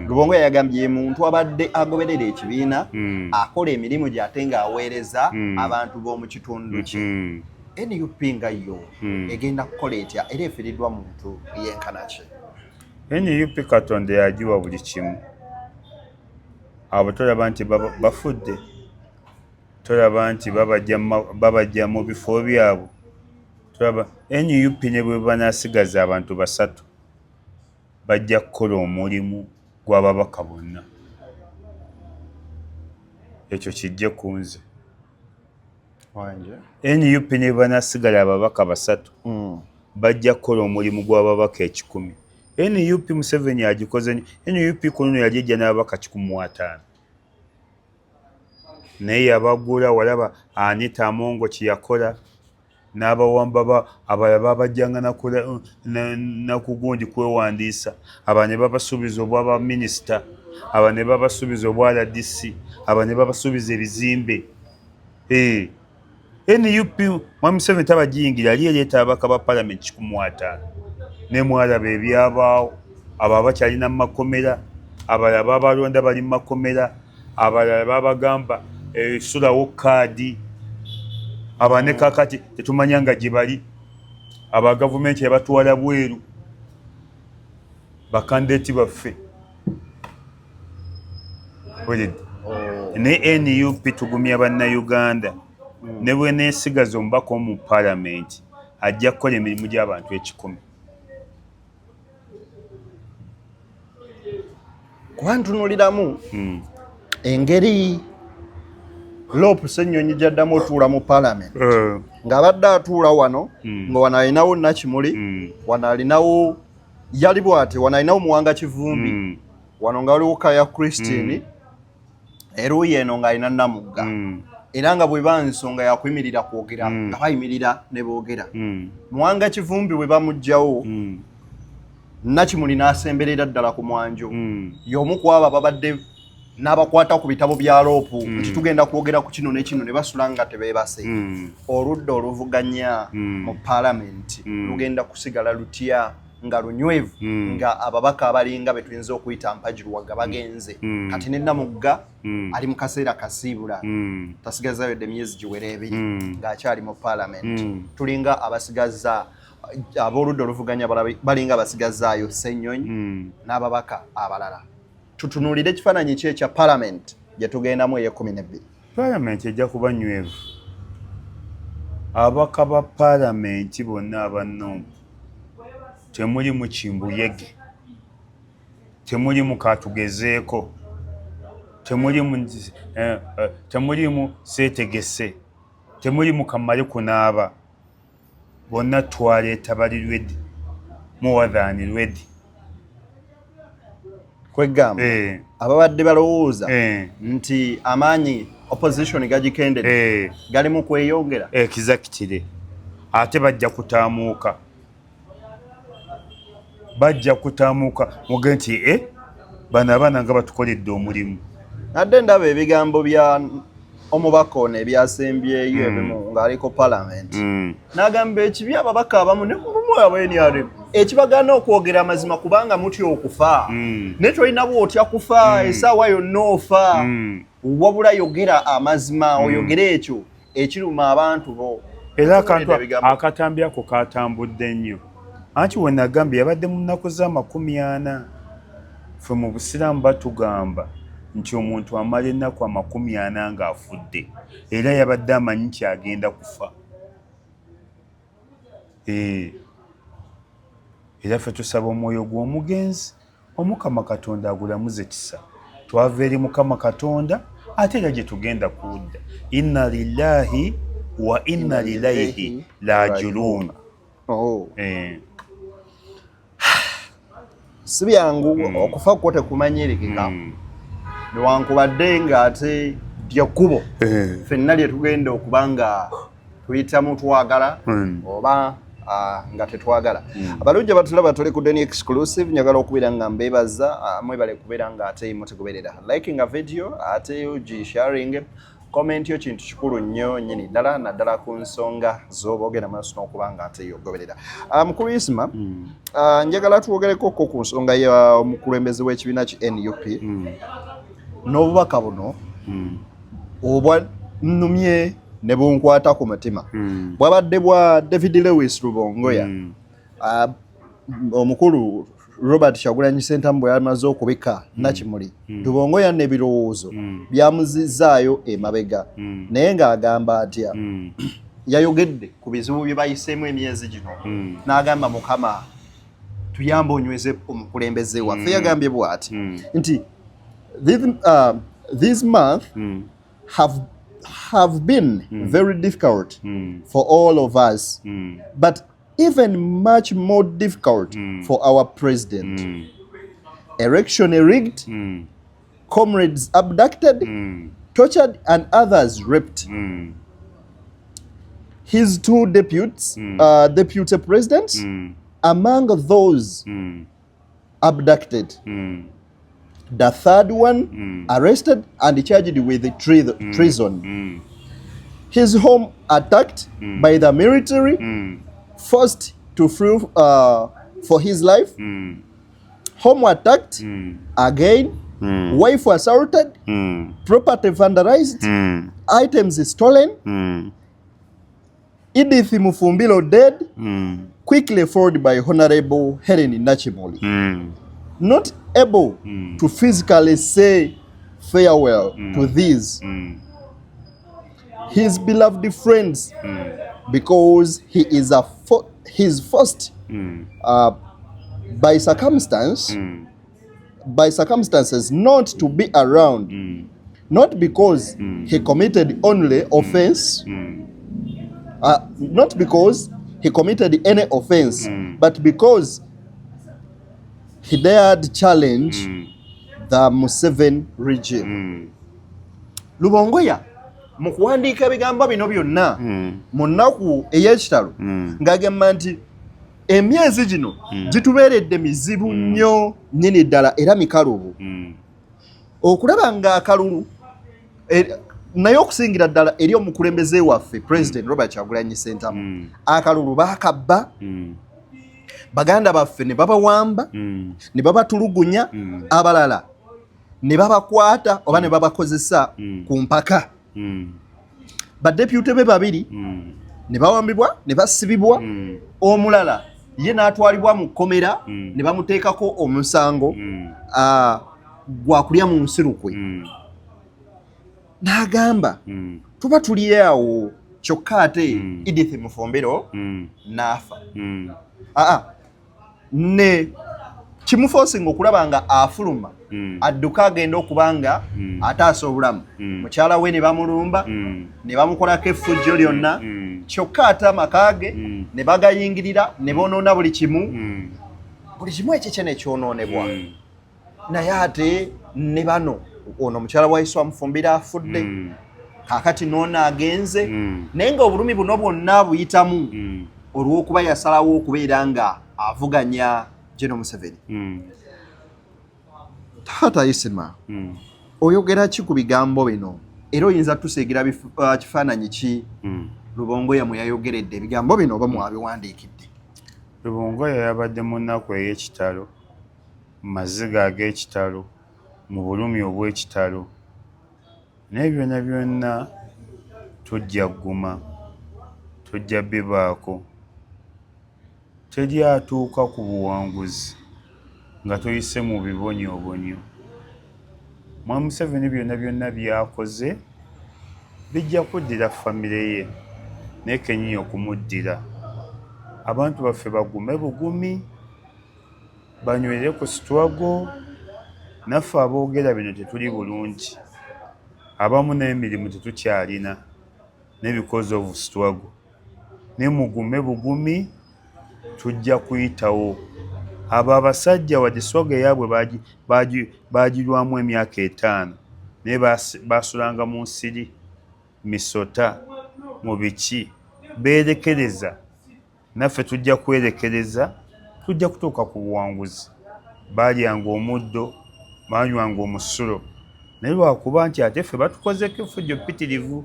Lubongo yayagambye ye muntu abadde agoberera ekibiina, akola emirimu gye ate ng'aweereza abantu b'omu kitundu kye. NUP nga yo egenda kukola etya era efiiriddwa muntu yenkana ki? NUP Katonda yagiwa buli kimu. Abo tolaba nti bafudde? Tolaba nti babajja mu bifo byabwe? Tolaba NUP ne bwe banasigaza abantu basatu, bajja kukola omulimu gw'ababaka bonna. Ekyo kijje ku nze. NUP ne banasigala ababaka basatu, bajja kukola omulimu gw'ababaka 100. NUP Museveni agikoze nnyo. NUP ku luno yali ejja n'ababaka 150, naye yabagula. Walaba Anita Amongo kye yakola n'abawamba, abalala babajjanga nakugundi kwewandiisa, aba ne babasuubiza obwa baminisita, aba ne babasuubiza obwa RDC, aba ne babasuubiza ebizimbe. Eh, NUP mwami Museveni tabagiyingira, yali ereeta ababaka ba palamenti 150, ne mwalaba ebyabaawo. Abo abakyalina mu makomera, abalala babalonda bali mu makomera, abalala babagamba eh, sulawo kaadi, abane kakati tetumanya nga gye bali. Aba gavumenti yabatwala bweru, bakandidate baffe. Wulidde? Oh. Ne NUP tugumya Bannayuganda, ne bwe neesigaza omubaka omu mu paalamenti, ajja kukola emirimu gy'abantu 100. Kuba ntunuliramu engeri LOP Ssenyonyi gyaddamu otuula mu parliament, ng'abadde atuula wano, nga wano alinawo Nakimuli, wano alinawo, yali bw'ati, wano alinawo Muwanga Kivumbi, wano nga waliwo Kaya Christine, eruuyi eno ng'alina Namugga, era nga bwe nsonga yakuyimirira kwogera, nga bayimirira ne boogera. Muwanga Kivumbi bwe bamuggyawo, Nakimuli n'asemberera ddala ku mwanjo, y'omu ku abo ababadde n'abakwata ku bitabo bya LOP nti tugenda kwogera ku kino ne kino, ne basula nga tebeebase. Oludda oluvuganya mu paalamenti lugenda kusigala lutya nga lunywevu, nga ababaka abalinga be tuyinza okuyita Mpagi Luwaga bagenze, kati ne Namugga ali mu kaseera kasiibula, tasigazayo dde emyezi giwera 2 ng'akyali mu paalamenti? Tulinga abasigaza, ab'oludda oluvuganya balinga abasigazaayo Ssenyonyi n'ababaka abalala. Tutunuulire ekifaananyi ki ekya parliament gye tugendamu ey'e12? Paalamenti ejja kuba nywevu. Ababaka ba paalamenti bonna aba NUP, temulimu kimbuyege, temulimu katugezeeko, temulimu seetegese, temulimu kamale kunaaba. Bonna twaleeta bali ready, more than ready. Kwegamba ababadde balowooza nti amaanyi opposition gagikendedde, gali mu kweyongera. Exactly. Ate bajja kutaamuuka, bajja kutaamuuka muge nti e bano abaana nga batukoledde omulimu. Nadde ndaba ebigambo bya omubaka ono ebyasembyeyo ebimu ng'aliko parliament, n'agamba ekibi ababaka abamu ne mumu aba NRM ekibagaana okwogera amazima kubanga mutya okufa. Naye tolina bw'otya kufa, essaawa yonna ofa. Wabula yogera amazima, oyogere ekyo ekiruma abantu bo. Era akantu akatambi ako katambudde nnyo. Anti we nagambye yabadde mu nnaku za 40. Ffe mu Busiraamu batugamba nti omuntu amala ennaku 40 ng'afudde, era yabadde amanyi nti agenda kufa. Era ffe tusaba omwoyo gw'omugenzi Omukama Katonda agulamuze kisa. Twava eri Mukama Katonda, ate era gye tugenda kudda. Inna lillahi wa inna ilaihi rajiun. Oh. Si byangu. Okufa kwo tekumanyirikika, newankubadde ng'ate lyekkubo ffenna lye tugenda okuba nga tuyitamu, twagala oba nga tetwagala. Abalungi abatulaba, tuli ku Deni Exclusive. Njagala okubeera nga mbeebaza, mwebale kubeera nga ate mutugoberera. Likinga video ate ogisharing, comment yo kintu kikulu nnyo nnyini ddala, naddala ku nsonga z'oba ogenda maaso n'okuba nga ate yogoberera. Mukulu Isima, njagala twogerekoko ku nsonga ya omukulembeze w'ekibiina ki NUP n'obubaka buno obwa nnumye ne bunkwata ku mutima, bwabadde bwa David Lewis Rubongoya. Omukulu Robert Kyagulanyi Ssentamu bwe yamaze okubika Nakimuli, Rubongoya n'ebirowoozo byamuzizaayo emabega, naye ng'agamba atya? Yayogedde ku bizibu bye bayiseemu emyezi gino, n'agamba, "Mukama, tuyambe onyweze omukulembeze waffe." Yagambye bw'ati nti, "This month have been very difficult for all of us, but even much more difficult for our president. Election rigged, comrades abducted, tortured and others raped. His two deputy presidents among those abducted. The third one arrested and charged with treason. His home attacked by the military, forced to flee for his life. Home attacked again, wife assaulted, property vandalized, items stolen. Edith Mufumbiro dead, quickly followed by Honorable Helen Nakimuli. Not able to physically say farewell to these, his beloved friends, because he is a his first by circumstances not to be around, not because he committed only offense, not because he committed any offense, but because he dared challenge the Museveni regime." Lubongoya mu kuwandiika ebigambo bino byonna mu nnaku ey'ekitalo, ng'agamba nti emyezi gino gitubeeredde mizibu nnyo nnyini ddala era mikalubu okulaba ng'akalulu naye okusingira ddala eri omukulembeze waffe, President Robert Kyagulanyi Ssentamu. Akalulu baakabba, baganda baffe ne babawamba, ne babatulugunya, abalala ne babakwata oba ne babakozesa ku mpaka. Badepute be babiri ne bawambibwa ne basibibwa, omulala ye n'atwalibwa mu kkomera ne bamuteekako omusango gwa kulya mu nsirukwe. N'agamba, tuba tuli awo kyokka ate Edith Mufumbiro n'afa. Aa, ne kimuforcinga okulaba nga afuluma, adduka agenda okuba nga ataasa obulamu. Mukyala we ne bamulumba, ne bamukolako effujjo lyonna, kyokka ate amaka ge ne bagayingirira ne bonoona buli kimu, buli kimu ekikye nekyonoonebwa. Naye ate ne bano, ono omukyala wa Iswa Mufumbiro afudde, kaakati n'ono agenze, naye nga obulumi buno bwonna buyitamu olw'okuba yasalawo okubeera nga avuganya General Museveni. Taata Isima, oyogera ki ku bigambo bino, era oyinza tusiigira kifaananyi ki Lubongoya mwe yayogeredde ebigambo bino oba mwabiwandiikidde? Lubongoya yabadde mu nnaku ey'ekitalo, mu maziga ag'ekitalo, mu bulumi obw'ekitalo, naye byonna byonna tujja gguma, tujja bibaako. Teri atuuka ku buwanguzi nga toyise mu bibonyoobonyo. Mwami Museveni byonna byonna by'akoze bijja kuddira famire ye, naye kennyini okumuddira. Abantu baffe bagume bugumi, banywerere ku struggle. Naffe aboogera bino tetuli bulungi, abamu n'emirimu tetukyalina ne because of struggle, naye mugume bugumi, tujja kuyitawo. Abo abasajja wadde swaga eyaabwe baagirwamu emyaka 5, naye basulanga mu nsiri, misota, mu biki, beerekereza. Naffe tujja kwerekereza, tujja kutuuka ku buwanguzi. Baalyanga omuddo, baanywanga omusulo, naye lwakuba nti ate ffe batukozeko effujjo ppitirivu.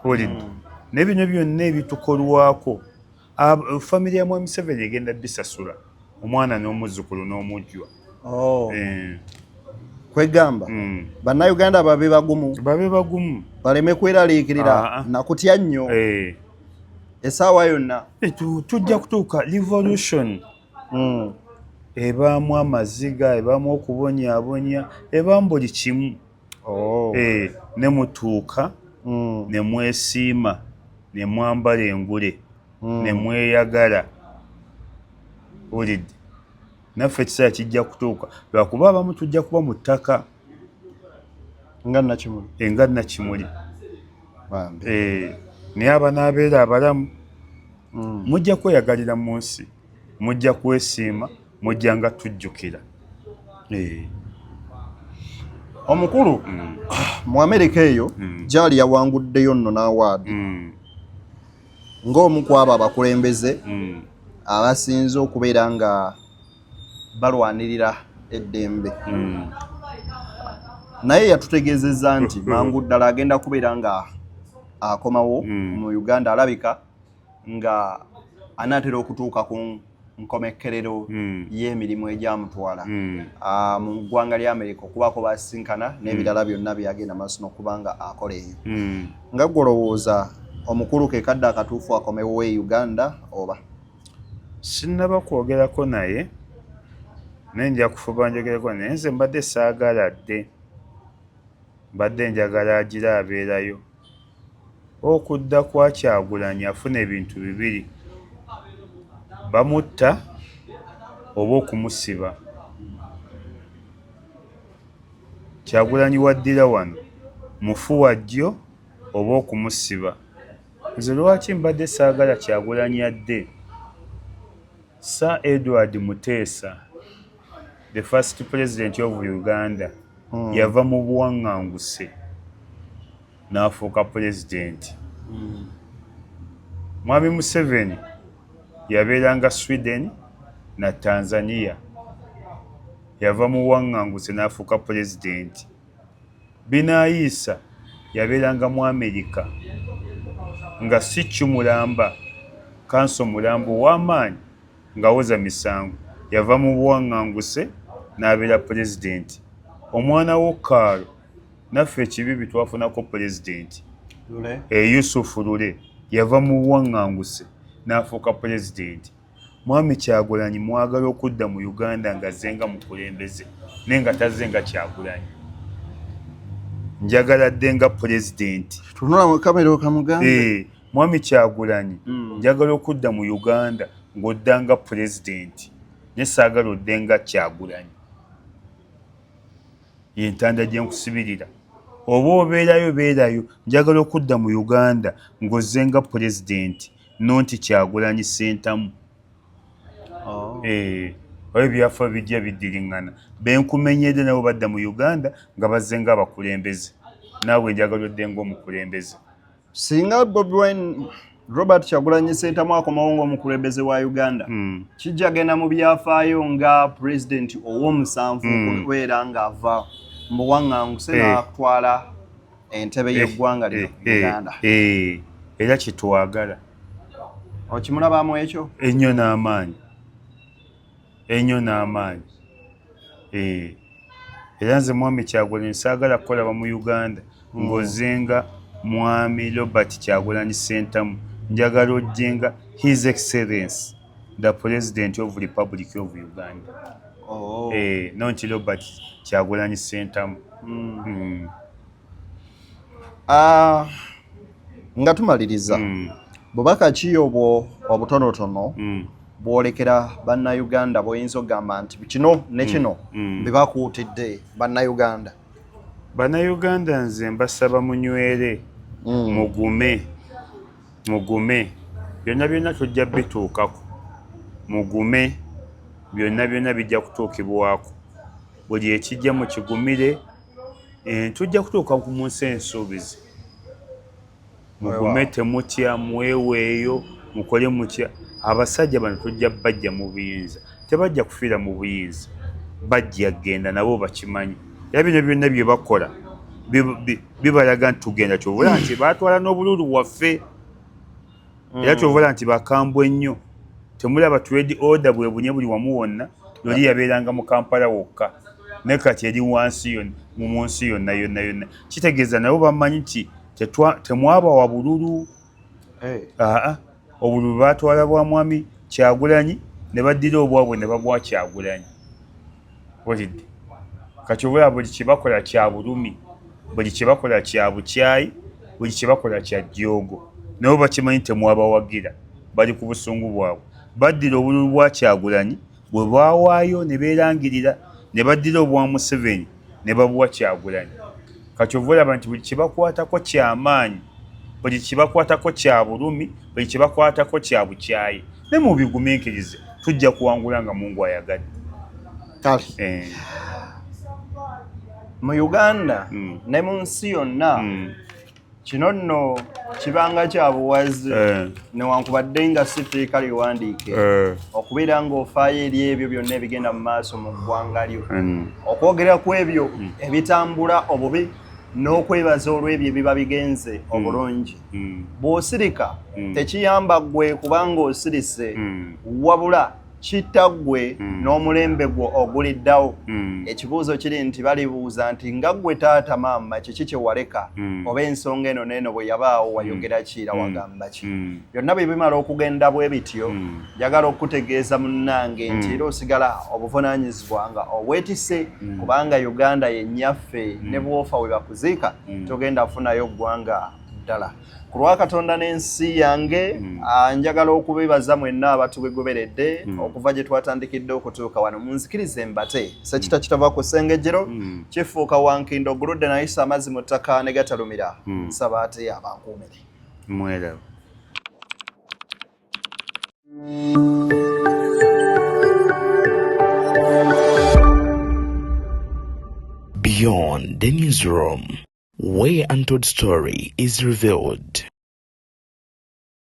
Owulidde? Naye bino byonna ebitukolwako, famire ya Mwami Museveni egenda bisasula, omwana n'omuzzukulu n'omujjwa. Oh. Kwegamba Bannayuganda babe bagumu, babe bagumu, baleme kweraliikirira nakutya nnyo essaawa yonna. Tujja kutuuka revolution. Ebaamu amaziga, ebaamu okubonyaabonya, ebaamu buli kimu. Ne mutuuka ne mwesiima, ne mwambala engule, ne mweyagala. Owulidde? Naffe ekiseera kijja kutuuka, lwakuba abamu tujja kuba mu ttaka nga Nakimuli. Nga Nakimuli. Naye abanaabeera abalamu mujja kweyagalira mu nsi, mujja kwesiima, mujja nga tujjukira. Omukulu mu Amerika eyo gyali yawanguddeyo nno n'award ng'omu ku abo abakulembeze abasinze okubeera nga balwanirira eddembe. Naye yatutegeezezza nti mangu ddala agenda kubeera nga akomawo mu Uganda, alabika nga anaatera okutuuka ku nkomekkerero y'emirimu egyamutwala mu ggwanga lya Amerika, okubaako basinkana n'ebirala byonna byagenda maaso n'okuba nga akola eyo. Nga ggwe olowooza omukulu ke kadde akatuufu akomewo e Uganda oba? Sinnaba kwogerako naye, naye nja kufuba njogereko naye. Nze mbadde saagala dde, mbadde njagala agira abeerayo. Okudda kwa Kyagulanyi afuna ebintu bibiri, bamutta oba okumusiba. Kyagulanyi waddira wano mufu wajjo oba okumusiba. Nze lwaki mbadde saagala Kyagulanyi adde? Sir Edward Muteesa, the first president of Uganda, yava mu buwaŋŋanguse n'afuuka pulezidenti. Mwami Museveni yabeeranga Sweden na Tanzania, yava mu buwaŋŋanguse n'afuuka pulezidenti. Binayiisa yabeeranga mu Amerika nga si Chu mulamba, kanso mulamba ow'amaanyi ng'awoza misango, yava mu buwaŋŋanguse n'abeera pulezidenti. Omwana w'Okkaalo, naffe ekibibi twafunako pulezidenti Yusufu Lule, yava mu buwaŋŋanguse n'afuuka pulezidenti. Mwami Kyagulanyi mwagala okudda mu Uganda ng'azze nga mukulembeze, naye nga tazze nga Kyagulanyi. Njagala dde nga pulezidenti. Tunula mu kamera okamugambe. Mwami Kyagulanyi, njagala okudda mu Uganda ng'odda nga pulezidenti, naye saagala odde nga Kyagulanyi. Yentanda gye nkusibirira. Oba obeerayo beerayo, njagala okudda mu Uganda ng'ozze nga pulezidenti, nonti Kyagulanyi Ssentamu. Oba ebyafa bijja biddiriŋŋana. Benkumenyedde nabo badda mu Uganda nga bazze ng'abakulembeze, naawe njagala odde ng'omukulembeze. Singa Bobi Wine, Robert Kyagulanyi Ssentamu akomawo ng'omukulembeze wa Uganda, kijja genda mu byafaayo nga pulezidenti ow'omusanvu okubeera ng'ava mu buwaŋŋanguse n'atwala entebe y'eggwanga lino Uganda. Era kyetwagala. Okimulabamu ekyo? Ennyo n'amaanyi, ennyo n'amaanyi. Era nze Mwami Kyagulanyi saagala kukolaba mu Uganda ng'ozenga Mwami Robert Kyagulanyi Ssentamu. Njagala ojjenga His Excellence the President of Republic of Uganda. Nonti Robert Kyagulanyi Ssentamu. Nga tumaliriza, bubaka ki obwo obutonotono bwolekera Bannayuganda bw'oyinza okugamba nti kino ne kino bibakuutidde Bannayuganda? Bannayuganda nze mbasaba munywere, mugume, mugume, byonna byonna tujja bituukako. Mugume. Byonna byonna bijja kutuukibwako. Buli ekijja mukigumire, eh, tujja kutuuka mu nsi ensuubize. Mugume, temutya, mweweeyo, mukole mutya. Abasajja bano tujja bajja mu buyinza, tebajja kufiira mu buyinza, bajja genda nabo bakimanyi. Era bino byonna bye bakola bibalaga nti tugenda. Kyova nti batwala n'obululu waffe, era kyova nti bakambwe nnyo. Temulaba trade order bwe bunye buli wamu wonna? Loli yabeeranga mu Kampala wokka, naye kati eri wansi mu nsi yonna yonna yonna. Kitegeeza nabo bamanyi nti temwabawa bululu. Aa, obululu batwala bwa mwami Kyagulanyi, ne baddira obwabwe ne babwa Kyagulanyi. Olidde kati obulaba buli kyebakola kya bulumi, buli kyebakola kya bukyayi, buli kyebakola kya jjoogo. Nabo bakimanyi temwabawagira, bali ku busungu bwabwe. Baddira obululu bwa Kyagulanyi bwe bawaayo ne beerangirira, ne baddira obwa Museveni ne babuwa Kyagulanyi. Kati ova olaba nti buli kyebakwatako kyamaanyi, buli kyebakwatako kya bulumi, buli kyebakwatako kya bukyayi. Ne mubigumiikirize, tujja kuwangula nga Mungu ayagadde. Kale, mu Uganda ne mu nsi yonna, kino nno kibanga kya buwazi, newankubadde nga si tteeka liwandiike, okubeera ng'ofaayo eri ebyo byonna ebigenda mu maaso mu ggwanga lyo, okwogera ku ebyo ebitambula obubi n'okwebaza olw'ebyo ebiba bigenze obulungi. Bw'osirika, tekiyamba ggwe kubanga osirise, wabula kitta ggwe n'omulembe gwo oguliddawo. Ekibuuzo kiri nti balibuuza nti, nga ggwe taata, maama, kiki kye waleka? Oba ensonga eno n'eno bwe yabaawo, wayogera ki era wagamba ki? Byonna bwe bimala okugenda bwe bityo, njagala okutegeeza munnange nti era osigala obuvunaanyizibwa nga obwetisse, kubanga Uganda ye nnyaffe. Ne bw'ofa, we bakuziika togenda funayo ggwanga ddala. Ku lwa Katonda n'ensi yange, njagala okubebaza mwenna abatugoberedde okuva gye twatandikidde okutuuka wano. Munzikirize mbate sekita kitava ku ssengejjero, kifuuka wankindo oguludde nayisa amazzi mu ttaka ne gatalumira. Nsaba ate abankuumire. Mweraba. Beyond the Newsroom, where untold story is revealed.